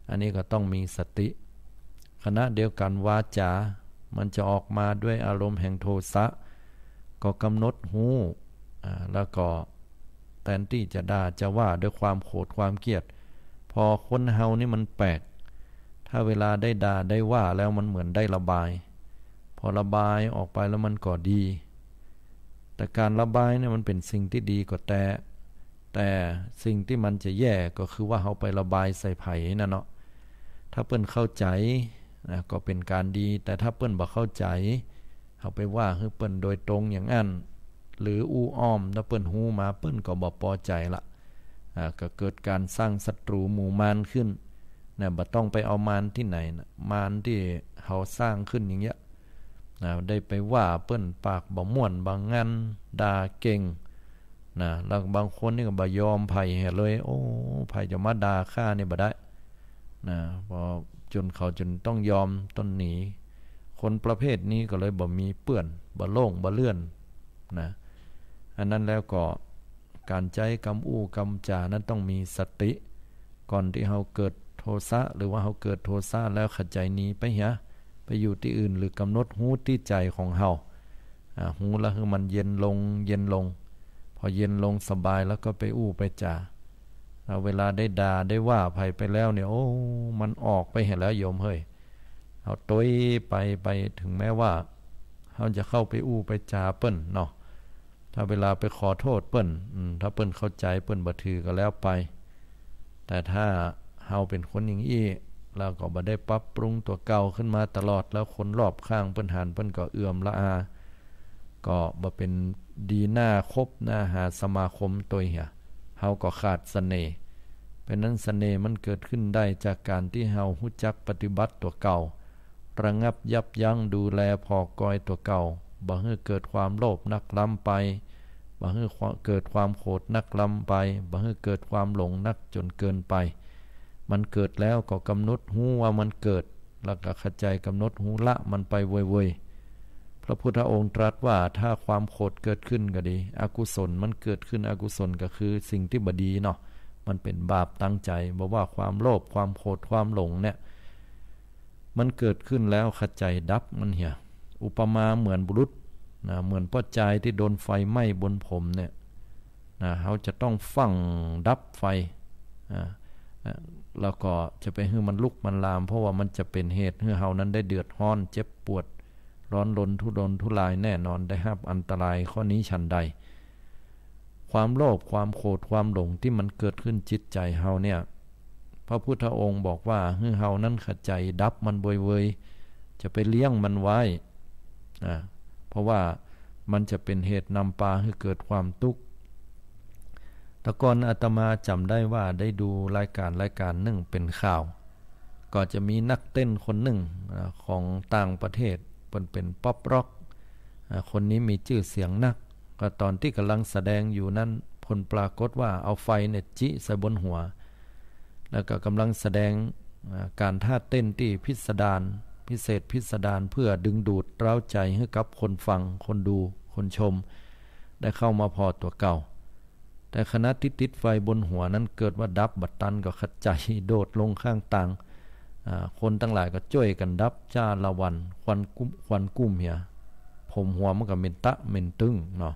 อันนี้ก็ต้องมีสติ ขณะเดียวกั๋นวาจ๋า มันจะออกมาด้วยอารมณ์แห่งโทสะ ก็ก๋ำหนดฮู้ อ่า แล้วก็แตนตี้จะด่าจะว่าด้วยความโขดความเคียด ผ่อคนเฮานี่มันแปลก ถ้าเวลาได้ด่าได้ว่าแล้วมันเหมือนได้ระบาย ผ่อระบายออกไปแล้วมันก็ดี แต่ก๋านระบายเนี่ยมันเป๋นสิ่งตี้ดีก็แต๊ แต่สิ่งตี้มันจะแย่ก็คือว่าเฮาไประบายใส่ใผนั่นเนาะ ถ้าเปิ้นเข้าใจ๋นะ ก็เป๋นก๋านดี แต่ถ้าเปิ้นบ่เข้าใจ๋ เฮาไปว่าหื้อเปิ้นโดยตรงอย่างอั้น หรืออู้อ้อม ถ้าเปิ้นฮู้มาเปิ้นก็บ่ปอใจ๋ละ อ่า ก็เกิดก๋านสร้างศัตรู๋หมู่มารขึ้นนะ บ่ต้องไปเอามารตี้ไหนนะ มารตี้เฮาสร้างขึ้นอย่างเยียะ นะ ได้ไปว่าเปิ้นปากบ่ม่วนบ่งัน ด่าเก่ง นะ แล้วบางคนนี่ก็บ่ยอมใผเหียเลย โอ้ ใผจะมาด่าข้านี่บ่ได้ นะ ผ่อจ๋นเขาจ๋นต้องยอม ต้องหนี คนประเภทนี้ก็เลยบ่มีเปื้อน บ่โล่ง บ่เลื่อน นะ อันนั้นแล้วก็ ก๋านใจ๊กำอู้กำจ๋านั้นต้องมีสติ ก่อนตี้เฮาเกิดโทสะ หรือว่าเฮาเกิดโทสะแล้วขะใจ๋หนีไปเหีย ไปอยู่ตี้อื่น หรือก๋ำหนดฮู้ตี้ใจ๋ของเฮา อ่า ฮู้แล้วหื้อมันเย็นลง เย็นลง ผ่อเย็นลงสบายแล้วก็ไปอู้ไปจ๋า เวลาได้ด่าได้ว่าใผไปแล้วเนี่ย โอ้ มันออกไปเหียแล้วโยมเฮ้ย เฮาตวยไป ไป เถิงแม้ว่าเฮาจะเข้าไปอู้ไปจ๋าเปิ้นเนาะ ถ้าเวลาไปขอโต้ษเปิ้น อืม ถ้าเปิ้นเข้าใจ๋ เปิ้นบ่ถือก็แล้วไป แต่ถ้าเฮาเป๋นคนอย่างอี้ แล้วก็บ่ได้ปรับปรุงตั๋วเก่าขึ้นมาตลอด แล้วคนรอบข้างเปิ้นหัน เปิ้นก็เอือมละอา ก็บ่เป๋นดีน่าคบน่าหาสมาคมตวยเหีย เฮาก็ขาดเสน่ห์ เป๋นนั้นเสน่ห์มันเกิดขึ้นได้จากก๋านตี้เฮาฮู้จักปฏิบัติตั๋วเก่า ระงับยับยั้งดูแลผ่อกอยตั๋วเก่า บ่หื้อเกิดความโลภนักล้ำไป บ่หื้อเกิดความโขดนักล้ำไป บ่หื้อเกิดความหลงนักจ๋นเกินไป มันเกิดแล้วก็ก๋ำหนดฮู้ว่ามันเกิด แล้วก็เข้าใจ๋ก๋ำหนดฮู้ละมันไปเว่ยๆ พระพุทธองค์ตรัสว่าถ้าความโขดเกิดขึ้นก็ดี อกุศลมันเกิดขึ้น อกุศลก็คือสิ่งตี้บ่ดีเนาะ มันเป๋นบาปตางใจ๋ บ่ว่าความโลภ ความโขด ความหลงเนี่ย มันเกิดขึ้นแล้วเข้าใจ๋ดับมันเหีย อุปมาเหมือนบุรุษนะ เหมือนป้อจายตี้โดนไฟไหม้บนผมเนี่ยนะ เฮาจะต้องฟั่งดับไฟ อ่า อ่า แล้วก็จะไปหื้อมันลุกมันลาม เพราะว่ามันจะเป๋นเหตุหื้อเฮานั้นได้เดือดฮ้อน เจ็บปวด ร้อนรนทุรนทุรายแน่นอน ได้ฮับอันตรายข้อนี้ฉันใด ความโลภ ความโขด ความหลงตี้มันเกิดขึ้นจิตใจ๋เฮาเนี่ย พระพุทธองค์บอกว่าหื้อเฮานั้นเข้าใจ๋ดับมันเว่ยๆ จะไปเลี้ยงมันไว้ อ่า เพราะว่ามันจะเป๋นเหตุนำปาหื้อเกิดความตุ๊กข์ แต่ก่อนอาตมาจ๋ำได้ว่าได้ดูรายก๋านรายก๋านนึ่งเป๋นข่าว ก็จะมีนักเต้นคนนึ่ง อ่า ของต่างประเทศ เปิ้นเป๋นป๊อปร็อก อ่า คนนี้มีจื้อเสียงนัก ก็ต๋อนตี้ก่ำลังแสดงอยู่นั้น ผลปรากฏว่าเอาไฟเนี่ยจิใส่บนหัว แล้วก็ก่ำลังแสดง อ่า ก๋านท่าเต้นตี้พิสดาร พิเศษพิสดาร เพื่อดึงดูดเร้าใจ๋หื้อกับคนฟัง คนดู คนชม ได้เข้ามาผ่อตั๋วเก่า แต่ขณะตี้ติดไฟบนหัวนั้นเกิดว่าดับบ่ตัน ก็เข้าใจ๋โดดลงข้างตาง อ่า คนตังหลายก็จ้วยกั๋นดับจ้าละวัน ควันกุ้ม ควันกุ้มเหีย ผมหัวมันก็เหม็นตะเหม็นตึ้งเนาะ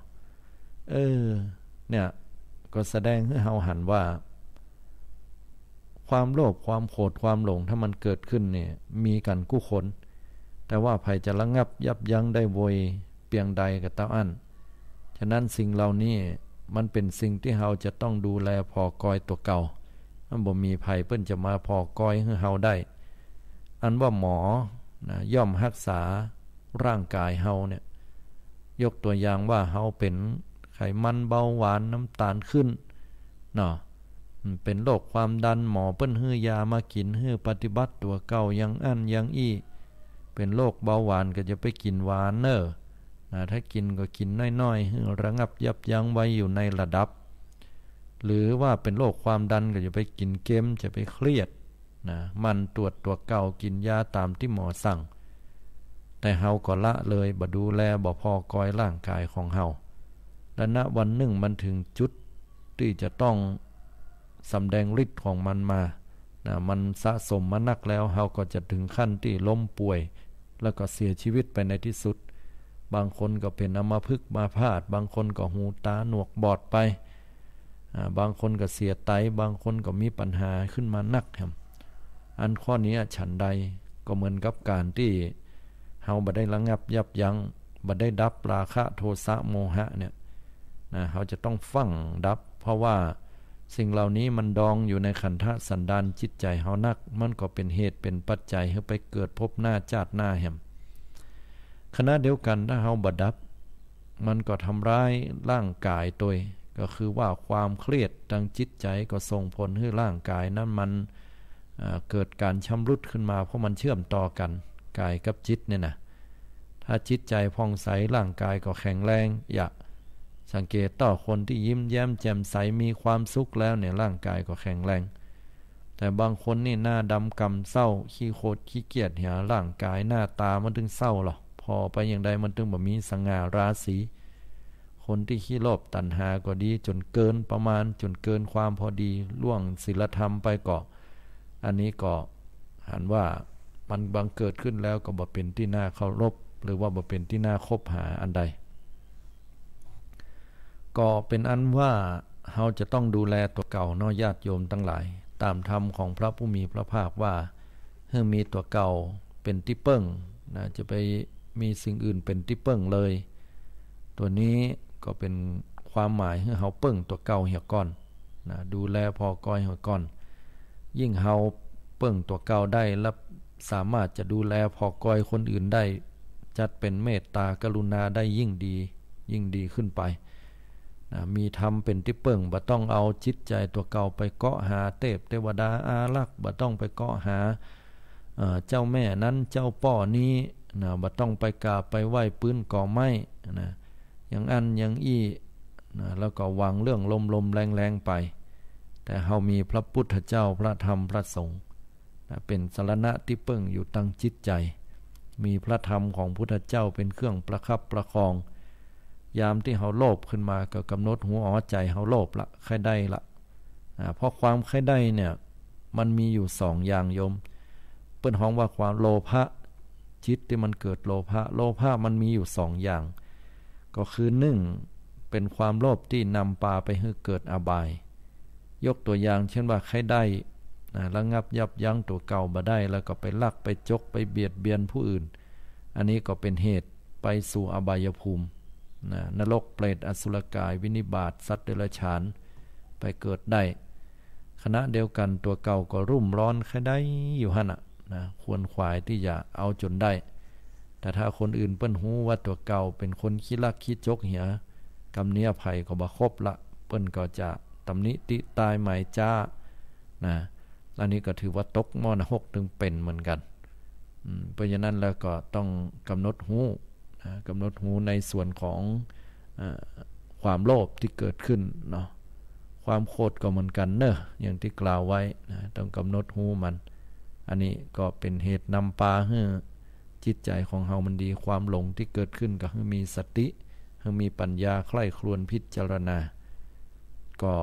เออ เนี่ย ก็แสดงหื้อเฮาหันว่า ความโลภ ความโขด ความหลง ถ้ามันเกิดขึ้นเนี่ย มีกั๋นกู้คน แต่ว่าใผจะระงับยับยั้งได้เว่ยเปียงใดก็เต้าอั้น ฉะนั้นสิ่งเหล่านี้มันเป๋นสิ่งตี้เฮาจะต้องดูแลผ่อกอยตั๋วเก่า มันบ่มีใผเปิ้นจะมาผ่อกอยหื้อเฮาได้ อันว่าหมอนะ ย่อมฮักษาร่างก๋ายเฮาเนี่ย ยกตั๋วอย่างว่าเฮาเป๋นไขมัน เบาหวาน น้ำตาลขึ้นเนาะ เป๋นโรคความดัน หมอเปิ้นหื้อยามากิ๋น หื้อปฏิบัติตั๋วเก่าอย่างอั้นอย่างอี้ เป๋นโรคเบาหวานก็จะไปกิ๋นหวานเน่อ นะ ถ้ากิ๋นก็กิ๋นน้อยๆ หื้อระงับยับยั้งไว้อยู่ในระดับ หรือว่าเป๋นโรคความดันก็จะไปกิ๋นเกม จะไปเครียด นะ หมั่นตรวจตั๋วเก่า กิ๋นยาต๋ามตี้หมอสั่ง แต่เฮาก็ละเลย บ่ดูแล บ่ผ่อกอยร่างก๋ายของเฮา และณวันนึ่งมันเถิงจุดตี้จะต้องสำแดงฤทธิ์ของมันมา นะ มันสะสมมานักแล้ว เฮาก็จะเถิงขั้นตี้ล้มป่วย แล้วก็เสียชีวิตไปในตี้สุด บางคนก็เป๋นอัมพฤกษ์อัมพาต บางคนก็หูต๋าหนวกบอดไป อ่า บางคนก็เสียไต บางคนก็มีปัญหาขึ้นมานักแหม อันข้อนี้ฉันใด ก็เหมือนกับก๋านตี้เฮาบ่ได้ระงับยับยั้ง บ่ได้ดับราคะ โทสะ โมหะเนี่ย นะ เฮาจะต้องฟั่งดับ เพราะว่าสิ่งเหล่านี้มันดองอยู่ในขันธสันดานจิตใจ๋เฮานัก มันก็เป๋นเหตุเป๋นปัจจัยหื้อไปเกิดภพหน้าจาติหน้าแหม ขณะเดียวกั๋นถ้าเฮาบ่ดับ มันก็ทำร้ายร่างก๋ายตวย ก็คือว่าความเครียดตางจิตใจ๋ก็ส่งผลหื้อร่างก๋ายนั้นมัน อ่า เกิดก๋านชำรุดขึ้นมา เพราะมันเชื่อมต่อกั๋น ก๋ายกับจิตเนี่ยนะ ถ้าจิตใจ๋ผ่องใส ร่างก๋ายก็แข็งแรง อย่าสังเกตเต๊อะ คนตี้ยิ้มแย้มแจ่มใส มีความสุขแล้วเนี่ย ร่างก๋ายก็แข็งแรง แต่บางคนนี่หน้าดำกำเศร้า ขี้โขดขี้เกียจเหีย ร่างก๋ายหน้าต๋ามันเถิงเศร้าลอ ผ่อไปอย่างใดมันเถิงบ่มีสง่าราศี คนตี้ขี้โลภตัณหาก็ดีจ๋นเกินประมาณ จ๋นเกินความพอดี ล่วงศีลธรรมไปก็ อันนี้ก็หันว่ามันบังเกิดขึ้นแล้วก็บ่เป๋นตี้น่าเคารพ หรือว่าบ่เป๋นตี้น่าคบหาอันใด ก็เป๋นอันว่า เฮาจะต้องดูแลตั๋วเก่าเนาะ ญาติโยมตังหลาย ต๋ามธรรมของพระผู้มีพระภาคว่า หื้อมีตั๋วเก่าเป๋นตี้เปิ้งนะ จะไปมีสิ่งอื่นเป๋นตี้เปิ้งเลย ตั๋วนี้ก็เป๋นความหมายหื้อเฮาเปิ้งตั๋วเก่าเหียก่อนนะ ดูแลผ่อกอยเหียก่อน ยิ่งเฮาเปิ้งตั๋วเก่าได้ และสามารถจะดูแลผ่อกอยคนอื่นได้ จัดเป๋นเมตตากรุณาได้ยิ่งดี ยิ่งดีขึ้นไปนะ มีธรรมเป๋นตี้เปิ้ง บ่ต้องเอาจิตใจ๋ตั๋วเก่าไปเกาะหาเตพเตวดาอารักษ์ บ่ต้องไปเกาะหา เอ่อ เจ้าแม่นั้นเจ้าป้อนี้นะ บ่ต้องไปกราบไปไหว้ปื๊นกอไม้นะ อย่างอั้นอย่างอี้นะ แล้วก็หวังเรื่องลมๆแลงๆไป แต่เฮามีพระพุทธเจ้า พระธรรม พระสงฆ์นะ เป๋นสรณะตี้เปิ้งอยู่ตังจิตใจ๋ มีพระธรรมของพุทธเจ้าเป๋นเครื่องประคับประคอง ยามตี้เฮาโลภขึ้นมาก็ก๋ำหนดฮู้ อ๋อ ใจ๋เฮาโลภละ ใค่ได้ละ อ่า เพราะความใค่ได้เนี่ย มันมีอยู่สองอย่างโยม เปิ้นฮ้องว่าความโลภะ จิตตี้มันเกิดโลภะ โลภะมันมีอยู่สองอย่าง ก็คือนึ่ง เป๋นความโลภตี้นำปาไปหื้อเกิดอบาย ยกตั๋วอย่างเช่นว่าใค่ได้นะ ระงับยับยั้งตั๋วเก่าบ่ได้ แล้วก็ไปลักไปจกไปเบียดเบียนผู้อื่น อันนี้ก็เป๋นเหตุไปสู่อบายภูมินะ นรก เปรต อสุรกาย วินิบาต สัตว์เดรัจฉาน ไปเกิดได้ ขณะเดียวกั๋นตั๋วเก่าก็รุ่มร้อนใค่ได้อยู่หั้นน่ะนะ ขวนขวายตี้จะเอาจ๋นได้ แต่ถ้าคนอื่นเปิ้นฮู้ว่าตั๋วเก่าเป๋นคนขี้ลักขี้จกเหีย กำเนี้ยใผก็บ่คบละ เปิ้นก็จะตำหนิติต้ายหมายจ๊านะ อันนี้ก็ถือว่าตกหม้อนรกตึงเป๋นเหมือนกั๋น อืม เพราะฉะนั้นแล้วก็ต้องก๋ำหนดฮู้นะ ก๋ำหนดฮู้ในส่วนของ เอ่อ ความโลภตี้เกิดขึ้นเนาะ ความโขดก็เหมือนกั๋นเนาะ อย่างตี้กล่าวไว้นะ ต้องก๋ำหนดฮู้มัน อันนี้ก็เป๋นเหตุนำปาหื้อจิตใจ๋ของเฮามันดี ความหลงตี้เกิดขึ้นก็หื้อมีสติ หื้อมีปัญญาใคร่ครวญพิจารณา ก็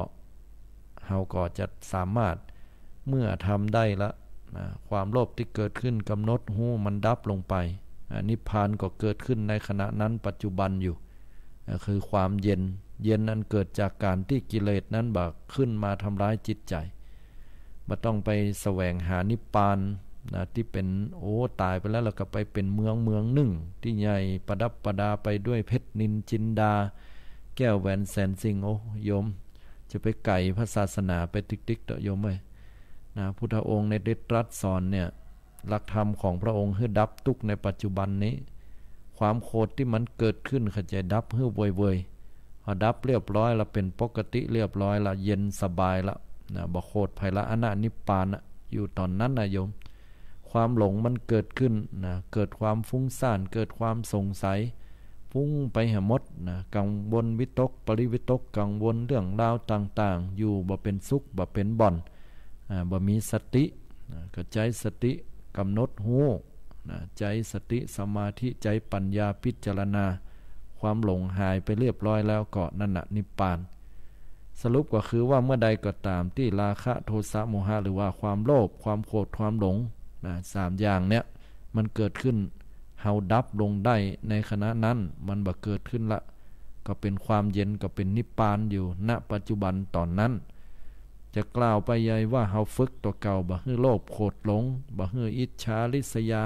เฮาก็จะสามารถ เมื่อทำได้ละนะ ความโลภตี้เกิดขึ้นก๋ำหนดฮู้มันดับลงไป อ่า นิพพานก็เกิดขึ้นในขณะนั้นปัจจุบันอยู่ อ่า คือความเย็น เย็นอันเกิดจากก๋านตี้กิเลสนั้นบ่ขึ้นมาทำร้ายจิตใจ๋ บ่ต้องไปแสวงหานิพพานนะ ตี้เป๋น โอ้ ต๋ายไปแล้ว แล้วก็ไปเป๋นเมืองเมืองนึ่งตี้ใหญ่ประดับประดาไปด้วยเพชรนิลจินดา แก้วแหวนแสนสิ่ง โอ้ โยม จะไปไก๋พระศาสนาไปติ๊กๆ เต๊อะโยมเอ้ย นะ พุทธองค์เนี่ยได้ตรัสสอนเนี่ย หลักธรรมของพระองค์หื้อดับตุ๊กข์ในปัจจุบันนี้ ความโขดตี้มันเกิดขึ้นขะจะดับหื้อเวยๆ พอดับเรียบร้อยแล้วเป๋นปกติเรียบร้อยละ เย็นสบายละ นะ บ่โขดใผละ อันน่ะนิพพานน่ะ อยู่ต๋อนนั้นน่ะโยม ความหลงมันเกิดขึ้นนะ เกิดความฟุ้งซ่าน เกิดความสงสัย ฟุ้งไปหาหมดนะ กังวลวิตกปริวิตก กังวลเรื่องราวต่างๆ อยู่บ่เป๋นสุข บ่เป๋นบ่อน อ่า บ่มีสตินะ ก็ใจ๊สติก๋ำหนดฮู้นะ ใจ๊สติสมาธิ ใจ๊ปัญญาพิจารณา ความหลงหายไปเรียบร้อยแล้วก็นั่นน่ะนิพพาน สรุปก็คือว่าเมื่อใดก็ต๋ามตี้ราคะ โทสะ โมหะ หรือว่าความโลภ ความโขด ความหลงนะ สามอย่างเนี่ย มันเกิดขึ้น เฮาดับลงได้ในขณะนั้น มันบ่เกิดขึ้นละ ก็เป๋นความเย็น ก็เป๋นนิพพานอยู่ ณ ปัจจุบันต๋อนนั้น จะกล่าวไปใหญ่ว่าเฮาฝึกตั๋วเก่า บ่หื้อโลภโขดหลง บ่หื้ออิจฉาริษยา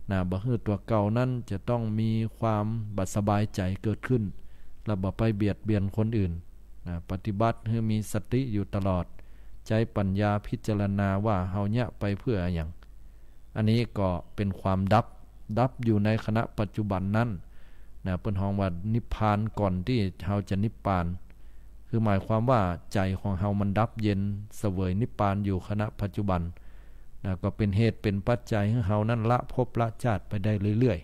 นะ บ่หื้อตั๋วเก่านั้นจะต้องมีความบ่สบายใจ๋เกิดขึ้น และบ่ไปเบียดเบียนคนอื่น นะ ปฏิบัติหื้อมีสติอยู่ตลอด ใจ๊ปัญญาพิจารณาว่าเฮาเยียะไปเพื่ออะหยัง อันนี้ก็เป๋นความดับ ดับอยู่ในขณะปัจจุบันนั้นนะ เปิ้นฮ้องว่านิพพานก่อนตี้เฮาจะนิพพาน คือหมายความว่าใจ๋ของเฮามันดับเย็น เสวยนิพพานอยู่ขณะปัจจุบันนะ ก็เป๋นเหตุเป๋นปัจจัยหื้อเฮานั้นละภพละจาติไปได้เรื่อย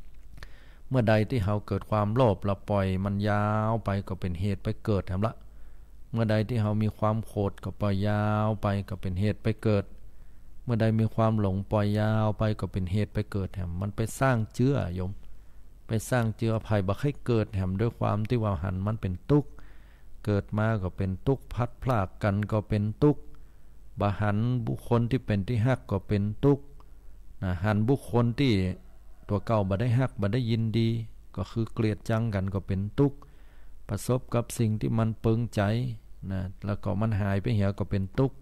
ๆ เมื่อใดตี้เฮาเกิดความโลภ แล้วปล่อยมันยาวไปก็เป๋นเหตุไปเกิดแหมละ เมื่อใดตี้เฮามีความโขดก็ปล่อยยาวไปก็เป๋นเหตุไปเกิด เมื่อใดมีความหลงปล่อยยาวไปก็เป๋นเหตุไปเกิดแหม มันไปสร้างเจื้อโยม ไปสร้างเจื้อ ใผบ่ใค่เกิดแหม ด้วยความตี้ว่าหันมันเป๋นตุ๊กข์ เกิดมาก็เป๋นตุ๊กข์ พลัดพรากกั๋นก็เป๋นตุ๊กข์ บ่หันบุคคลตี้เป๋นตี้ฮักก็เป๋นตุ๊กข์นะ หันบุคคลตี้ตั๋วเก่าบ่ได้ฮักบ่ได้ยินดี ก็คือเกลียดจังกั๋นก็เป๋นตุ๊กข์ ประสบกับสิ่งตี้มันเปิงใจ๋นะ แล้วก็มันหายไปเหียก็เป๋นตุ๊กข์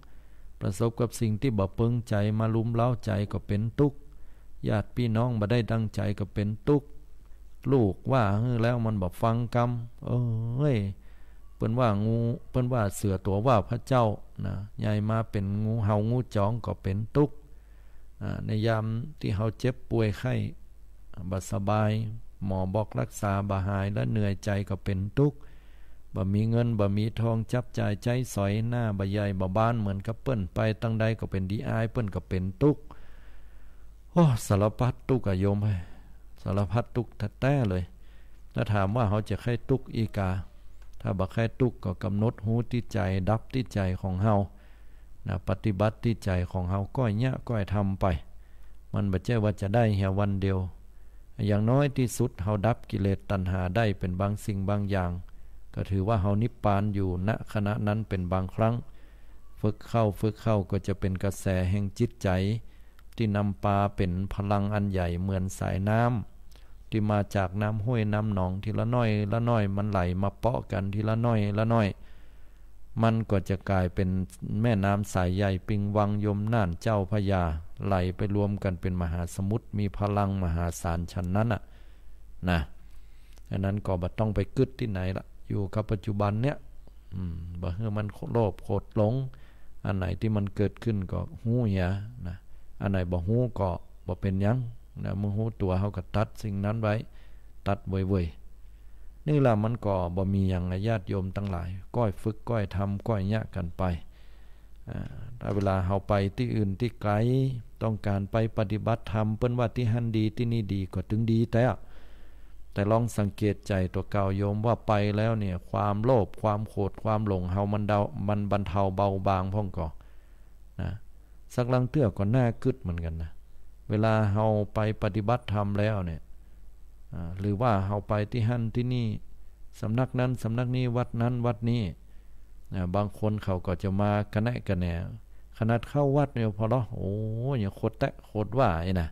ประสบกับสิ่งตี้บ่เปิงใจ๋มารุมเร้าใจ๋ก็เป๋นตุ๊กข์ ญาติปี้น้องบ่ได้ดังใจ๋ก็เป๋นตุ๊กข์ ลูกว่าหื้อแล้วมันบ่ฟังกำ เอ้ย เปิ้นว่างู เปิ้นว่าเสือตั๋วว่าพระเจ้านะ ใหญ่มาเป๋นงูเห่างูจ๋องก็เป๋นตุ๊กข์ อ่า ในยามตี้เฮาเจ็บป่วยไข้ บ่สบาย หมอบอกรักษาบ่หาย และเหนื่อยใจ๋ก็เป๋นตุ๊กข์ บ่มีเงินบ่มีทองจับจ่ายใจ๊สอย หน้าบ่ใหญ่บ่บานเหมือนกับเปิ้น ไปตังใดก็เป๋นดีอายเปิ้นก็เป๋นตุ๊กข์ โอ้ สารพัดตุ๊กข์อะโยมเอ้ย สารพัดตุ๊กข์แต๊ๆ เลย แล้วถามว่าเฮาจะใค่ตุ๊กข์อี้กา ถ้าบ่ใค่ตุ๊กข์ก็กำหนดฮู้ตี้ใจ๋ ดับตี้ใจ๋ของเฮา นะ ปฏิบัติตี้ใจ๋ของเฮา ก้อยเยียะก้อยทำไป มันบ่ใจ้ว่าจะได้เหียวันเดียว อย่างน้อยตี้สุดเฮาดับกิเลสตัณหาได้เป๋นบางสิ่งบางอย่าง ก็ถือว่าเฮานิพพานอยู่ ณ ขณะนั้นเป๋นบางครั้ง ฝึกเข้าฝึกเข้าก็จะเป๋นกระแสแห่งจิตใจ๋ ตี้นำปาเป๋นพลังอันใหญ่เหมือนสายน้ำ ตี้มาจากน้ำห้วยน้ำหนอง ทีละน้อยละน้อยมันไหลมาเปาะกั๋นทีละน้อยละน้อย มันก็จะก๋ายเป๋นแม่น้ำสายใหญ่ปิงวังยมน่านเจ้าพระยา ไหลไปรวมกั๋นเป๋นมหาสมุทร มีพลังมหาศาลฉันนั้นน่ะ นะ อันนั้นก็บ่ต้องไปกึ๊ดตี้ไหนละ อยู่กับปัจจุบันเนี่ย อืม บ่หื้อมันโลภโกรธหลง อันไหนตี้มันเกิดขึ้นก็ฮู้เหียนะ อันไหนบ่ฮู้ก็บ่เป๋นหยังนะ เมื่อฮู้ตั๋วเฮาก็ตัดสิ่งนั้นไว้ ตัดเว่ยๆ นี่ละมันก็บ่มีหยังนะ ญาติโยมตังหลาย ก้อยฝึกก้อยทำก้อยเยียะกั๋นไป อ่า ถ้าเวลาเฮาไปตี้อื่นตี้ไก๋ ต้องก๋านไปปฏิบัติธรรม เปิ้นว่าตี้หั้นดีตี้นี่ดีก็ตึงดีแต๊ แต่ลองสังเกตใจ๋ตั๋วเก่าโยมว่าไปแล้วเนี่ย ความโลภความโกรธความหลงเฮามันเดา มันบรรเทาเบาบางพ่องก่อ นะ สักลางเตื้อก็น่ากึ๊ดเหมือนกั๋นนะ เวลาเฮาไปปฏิบัติธรรมแล้วเนี่ย อ่า หรือว่าเฮาไปตี้หั้นตี้นี่ สำนักนั้นสำนักนี้ วัดนั้นวัดนี้ อ่า บางคนเขาก็จะมากระแนะกระแหน ขนาดเข้าวัดเนี่ยพอละ โอ้ ยังโคตรแต๊โคตรว่าไอ้นะ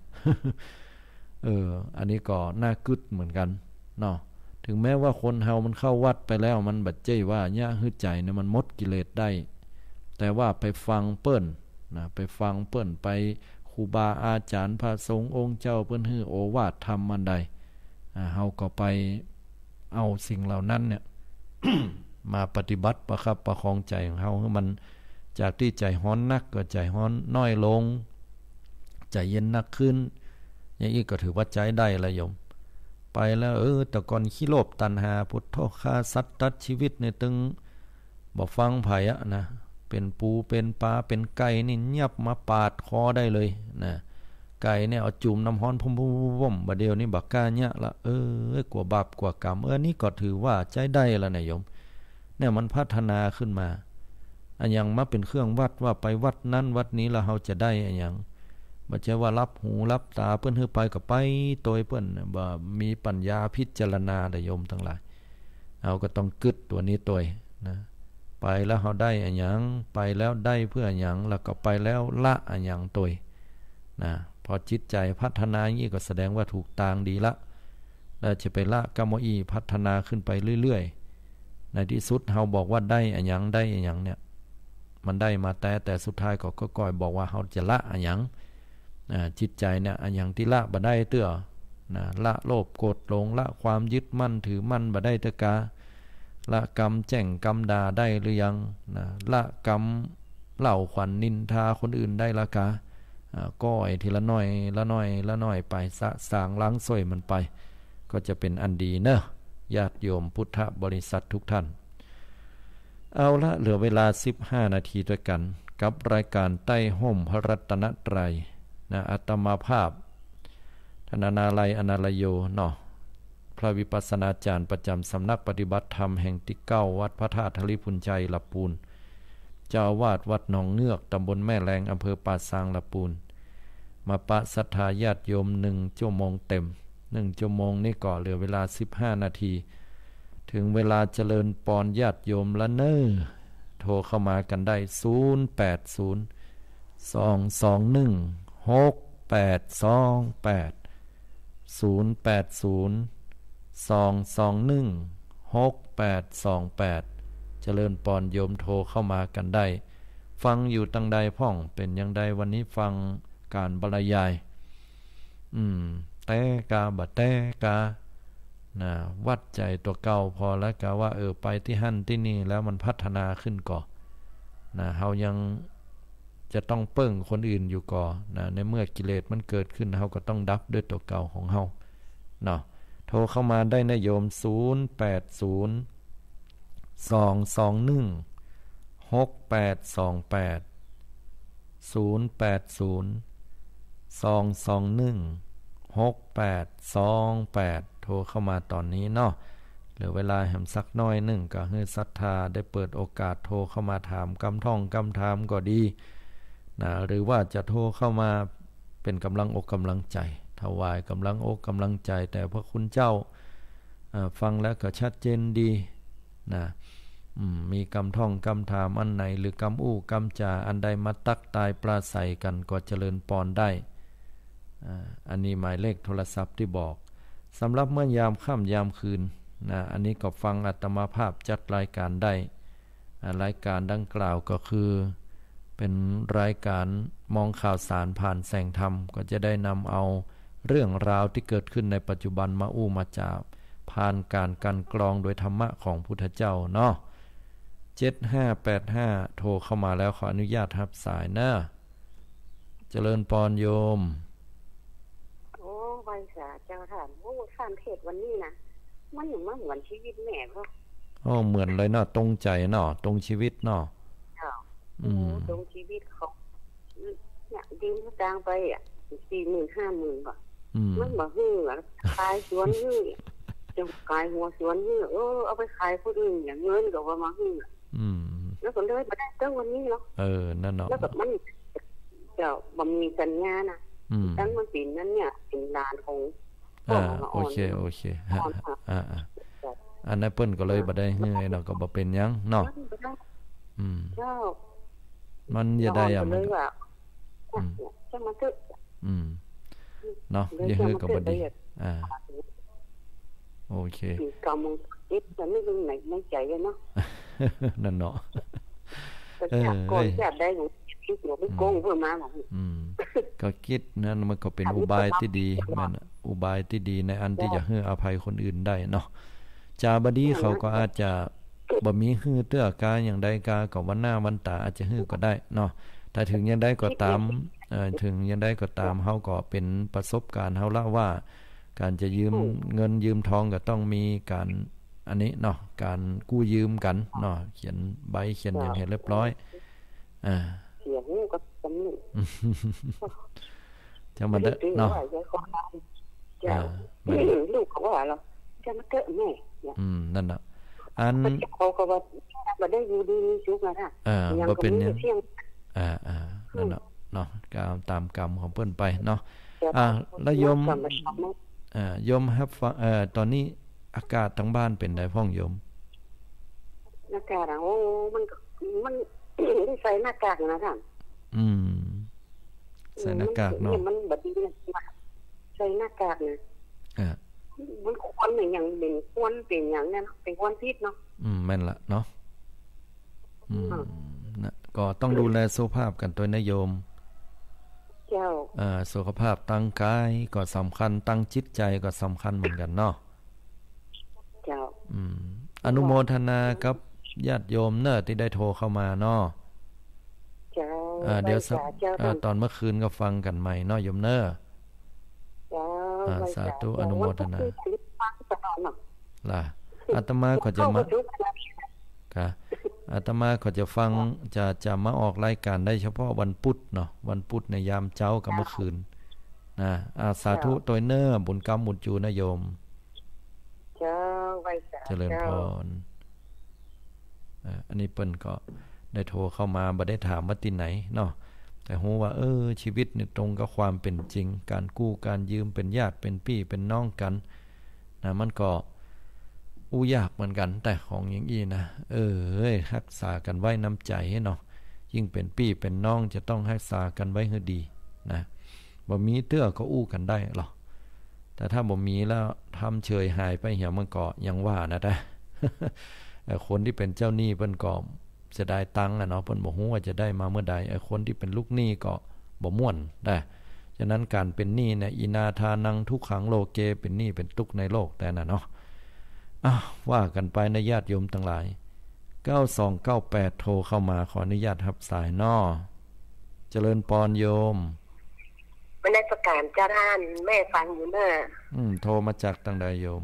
เออ อันนี้ก็น่ากึ๊ดเหมือนกั๋นเนาะ ถึงแม้ว่าคนเฮามันเข้าวัดไปแล้ว มันบ่ใจ้ว่าเยียะหื้อใจ๋เนี่ยมันหมดกิเลสได้ แต่ว่าไปฟังเปิ้นนะ ไปฟังเปิ้น ไปครูบาอาจ๋ารย์พระสงฆ์องค์เจ้าเปิ้นหื้อโอวาทธรรมอันใด อ่า เฮาก็ไปเอาสิ่งเหล่านั้นเนี่ย มาปฏิบัติประคับประคองใจ๋ของเฮา หื้อมันจากตี้ใจ๋ฮ้อนนักก็ใจ๋ฮ้อนน้อยลง ใจ๋เย็นนักขึ้น อย่างอี้ก็ถือว่าใจ๊ได้ละโยม ไปแล้ว เออ แต่ก่อนขี้โลภตัณหา พุทโธ ฆ่าสัตว์ตัดชีวิตเนี่ยตึง บ่ฟังใผอะนะ เป๋นปูเป๋นป๋าเป๋นไก่นี่ยับมาปาดคอได้เลยนะ ไก่เนี่ยเอาจุ่มน้ำฮ้อนพุ่มๆๆๆ บ่าเดี่ยวนี้บ่กล้าเยียะละ เออ กั๋วบาปกั๋วกรรม เออ นี่ก็ถือว่าใจ๊ได้ละนะโยม เนี่ยมันพัฒนาขึ้นมา อะหยังมาเป๋นเครื่องวัดว่าไปวัดนั้นวัดนี้แล้วเฮาจะได้อะหยัง บ่ใจ้ว่าลับหูลับต๋าเปิ้นหื้อไปก็ไปโตยเปิ้น บ่มีปัญญาพิจารณาเด้อโยมตังหลาย เฮาก็ต้องกึ๊ดตั๋วนี้โตยนะ ไปแล้วเฮาได้อะหยัง ไปแล้วได้เปื้ออะหยัง แล้วก็ไปแล้วละอะหยังโตยนะ พอจิตใจ๋พัฒนาอย่างอี้ก็แสดงว่าถูกตางดีละ แล้วจะไปละก้าเมื่ออี้ พัฒนาขึ้นไปเรื่อยๆ ในตี้สุดเฮาบอกว่าได้อะหยัง ได้อะหยังเนี่ย มันได้มาแต๊ แต่สุดท้ายก็ ก็ก้อยบอกว่าเฮาจะละอะหยัง อ่า จิตใจ๋เนี่ย อะหยังตี้ละบ่ได้เตื้อ นะ ละโลภโกรธหลง ละความยึดมั่นถือมั่นบ่ได้เตื้อกา ละกำแจ้งกำด่าได้หรือยัง นะ ละกำเล่าขวัญนินทาคนอื่นได้ละกา อ่า ก้อยทีละน้อยละน้อยละน้อยไป สะสางล้างส้วยมันไป ก็จะเป๋นอันดีเนาะ ญาติโยมพุทธบริษัททุกท่าน เอาละ เหลือเวลาสิบห้านาทีตวยกั๋น กับรายก๋านใต้ฮ่มพระรัตนตรัยนะ อาตมาภาพ ธนนาลัย อนาลโย เนาะ พระวิปัสสนาจารย์ประจ๋ำสำนักปฏิบัติธรรมแห่งตี้เก้า วัดพระธาตุธริภุญชัย ละปูน เจ้าอาวาสวัดหนองเงือก ตำบลแม่แลง อำเภอป่าซาง ละปูน มาปะศรัทธาญาติโยมหนึ่งชั่วโมงเต็ม หนึ่งชั่วโมงนี่ก็เหลือเวลาสิบห้านาที เถิงเวลาเจริญปอนญาติโยมละเน่อ โทรเข้ามากั๋นได้ ศูนย์แปดศูนย์ สองสองหนึ่ง หกแปดสองแปด ศูนย์แปดศูนย์ สองสองหนึ่ง หกแปดสองแปด เจริญปอนโยม โทรเข้ามากั๋นได้ ฟังอยู่ตังใดพ่อง เป๋นอย่างใดวันนี้ฟังก๋านบรรยาย อืม แต๊กาบ่แต๊กา นะ วัดใจ๋ตั๋วเก่าผ่อแล้วกาว่า เออ ไปตี้หั้นตี้นี่แล้วมันพัฒนาขึ้นก่อ นะ เฮายังจะต้องเปิ้งคนอื่นอยู่ก่อ นะ ในเมื่อกิเลสมันเกิดขึ้น เฮาก็ต้องดับด้วยตั๋วเก่าของเฮา เนาะ โทรเข้ามาได้นะโยม ศูนย์แปดศูนย์ สองสองหนึ่ง หกแปดสองแปด ศูนย์แปดศูนย์ สองสองหนึ่ง หกแปดสองแปด โทรเข้ามาต๋อนนี้เนาะ เหลือเวลาแหมสักหน้อยนึ่ง ก็หื้อศรัทธาได้เปิดโอกาสโทรเข้ามาถามกำท่องกำถามก็ดี นะ หรือว่าจะโทรเข้ามาเป๋นก๋ำลังอกก๋ำลังใจ๋ ถวายก๋ำลังอกก๋ำลังใจ๋แด่พระคุณเจ้า เอ่อ ฟังแล้วก็ชัดเจนดี นะ อืม มีกำท่องกำถามอันไหน หรือกำอู้กำจ๋าอันใดมาตั๊กตายปราศรัยกั๋นก็เจริญปอนได้ อ่า อันนี้หมายเลขโทรศัพท์ตี้บอก สำหรับเมื่อยามค่ำยามคืน นะ อันนี้ก็ฟังอาตมาภาพจัดรายการได้ อ่า รายการดังกล่าวก็คือ เป๋นรายการมองข่าวสารผ่านแสงธรรม ก็จะได้นำเอาเรื่องราวตี้เกิดขึ้นในปัจจุบันมาอู้มาจ๋า ผ่านก๋านกลั่นกรองโดยธรรมะของพุทธเจ้าเนาะ เจ็ดห้าแปดห้า โทรเข้ามาแล้ว ขออนุญาตฮับสายเนาะ เจริญปอนโยม โอ้ ไหว้สาเจ้าต้าน โอ้ ต้านเทศน์วันนี้นะ มันยังมาเหมือนชีวิตแม่เนาะ โอ้ เหมือนเลยเนาะ ตรงใจ๋เนาะ ตรงชีวิตเนาะ เจ้า อืม โอ้ ตรงชีวิตของ เนี่ย ยืมสตางค์ไปอะ สี่หมื่นห้าหมื่นบ่ะ อืม มันบ่หื้ออะ ขายสวนหื้อ จะขายหัวสวนหื้อ เออ เอาไปขายคนอื่นเนี่ย เงินก็บ่มาหื้ออะ อืม แล้วก็เลยบ่ได้เตื้อวันนี้เนาะ เออ นั่นเนาะ แล้วก็มัน เจ้า บ่มีสัญญานะ อืม ตังมันเป๋นนั้นเนี่ย เป๋นหลานของ อ่า พ่อของ โอเค อ่อน โอเค ฮะ อ่อนค่ะ อ่า อ่า เจ้า อันนั้นเปิ้นก็เลยบ่ได้หื้อเนาะ ก็บ่เป๋นหยังเนาะ บ่ได้ อืม เจ้า มันจะได้อะ มันก็เลยว่า อืม จะมาเถอะ อืม เนาะ เลย อย่าหื้อก็บ่ดี จะมาเถอะ อ่า โอเค อืม กำมันเอ็ด แต่ไม่รู้ใน ในใจ๋เลยเนาะ นั่นเนาะ ก็ เออ อยากก่อน เอ้ย อยากได้ของ คิดหัวไม่โกงเพื่อมาหรอก อืม ก็กึ๊ดนั่นมันก็เป๋นอุบายตี้ดี แม่น อุบายตี้ดีในอันตี้จะหื้ออภัยคนอื่นได้เนาะ จ๋าบ่ดีเขาก็อาจจะบ่มีหื้อเตื้อกา อย่างใดกา ก็วันหน้าวันต๋าอาจจะหื้อก็ได้เนาะ แต่เถิงอย่างใดก็ต๋าม เอ่อ เถิงอย่างใดก็ต๋าม เฮาก็เป๋นประสบก๋ารณ์เฮาละว่า ก๋านจะยืมเงินยืมทองก็ต้องมีก๋าน อันนี้เนาะ ก๋านกู้ยืมกั๋นเนาะ เขียนใบเขียนหยังหื้อเรียบร้อย อ่า เสียหูก็สำนึก จะมาเต๊อะเนาะ เจ้า อ่า ลูกก็ว่าเรา จะมาเต๊อะแม่ เนี่ย อืม นั่นน่ะ อัน เขาก็ว่า บ่ได้อยู่ดีมีสุขนะท่าน อ่า ยัง บ่เป๋นหยัง ก็มีเสี้ยง อ่า อ่า อืม นั่นน่ะ เนาะ ก็ต๋ามกรรมของเปิ้นไปเนาะ เจ้า อ่า แล้วโยม กรรม อ่า โยมฮับฟัง เอ่อ ต๋อนนี้อากาศตางบ้านเป๋นใดพ่องโยม อากาศอะ โอ้ มันก็ มัน ได้ใส่หน้ากากนะท่าน อืม ใส่หน้ากากเนาะ มัน เนี่ยมันบ่ดีนะ ใส่หน้ากากนะ อ่า มันควันเนี่ย อย่างเป๋นควันเป๋นหยังเนี่ยเนาะ เป๋นควันพิษเนาะ อืม แม่นละเนาะ อืม อ่า นะ ก็ต้องดูแลสุขภาพกั๋นตวยนะโยม เจ้า อ่า สุขภาพตางก๋ายก็สำคัญ ตางจิตใจ๋ก็สำคัญเหมือนกั๋นเนาะ เจ้า อืม อนุโมทนากับญาติโยมเน่อตี้ได้โทรเข้ามาเนาะ เจ้า อ่า เดี๋ยวสัก ไหว้สาเจ้า อ่า ต๋อนเมื่อคืนก็ฟังกั๋นใหม่เนาะโยมเน่อ เจ้า อ่า ไหว้สา สาธุ เจ้า อนุโมทนา วันพุธฟังตลอดเนาะ ล่ะ อาตมาก็จะมา เข้าประชุม ค่ะ อาตมาก็จะฟัง จะ จะมาออกรายการได้เฉพาะวันพุธเนาะ วันพุธในยามเจ๊ากับเมื่อคืน นะ อ่า สาธุ เจ้า ตวยเน่อ บุญกำบุญจูนะโยม เจ้า ไหว้สา เจริญพร เจ้า อ่า อันนี้เปิ้นก็ได้โทรเข้ามา บ่ได้ถามว่าตี้ไหนเนาะ แต่ฮู้ว่า เออ ชีวิตนี่ตรงกับความเป๋นจริง ก๋านกู้ก๋านยืม เป๋นญาติเป๋นปี้เป๋นน้องกั๋น นะ มันก็อู้ยากเหมือนกั๋น แต่ของอย่างอี้นะ เออ ฮักษากั๋นไว้น้ำใจ๋เนาะ ยิ่งเป๋นปี้เป๋นน้องจะต้องฮักษากั๋นไว้หื้อดีนะ บ่มีเตื้อก็อู้กั๋นได้ลอ แต่ถ้าบ่มีแล้วทำเฉยหายไปเหีย มันก็อย่างว่านะ แต่ เอ่อ คนตี้เป๋นเจ้าหนี้เปิ้นก็เสียดายตังค์อะเนาะ เปิ้นบ่ฮู้ว่าจะได้มาเมื่อใด ไอ้คนตี้เป๋นลูกหนี้ก็บ่ม่วนนะ ฉะนั้นก๋านเป๋นหนี้เนี่ย อินาทานัง ทุกขัง โลเก เป๋นหนี้เป๋นตุ๊กข์ในโลกแต๊น่ะเนาะ อ้าว ว่ากั๋นไปนะญาติโยมตังหลาย เก้าสองเก้าแปด โทรเข้ามา ขออนุญาตฮับสายเนาะ เจริญปอนโยม นมัสก๋านเจ้าต้าน แม่ฟังอยู่เน่อ อืม โทรมาจากตังใดโยม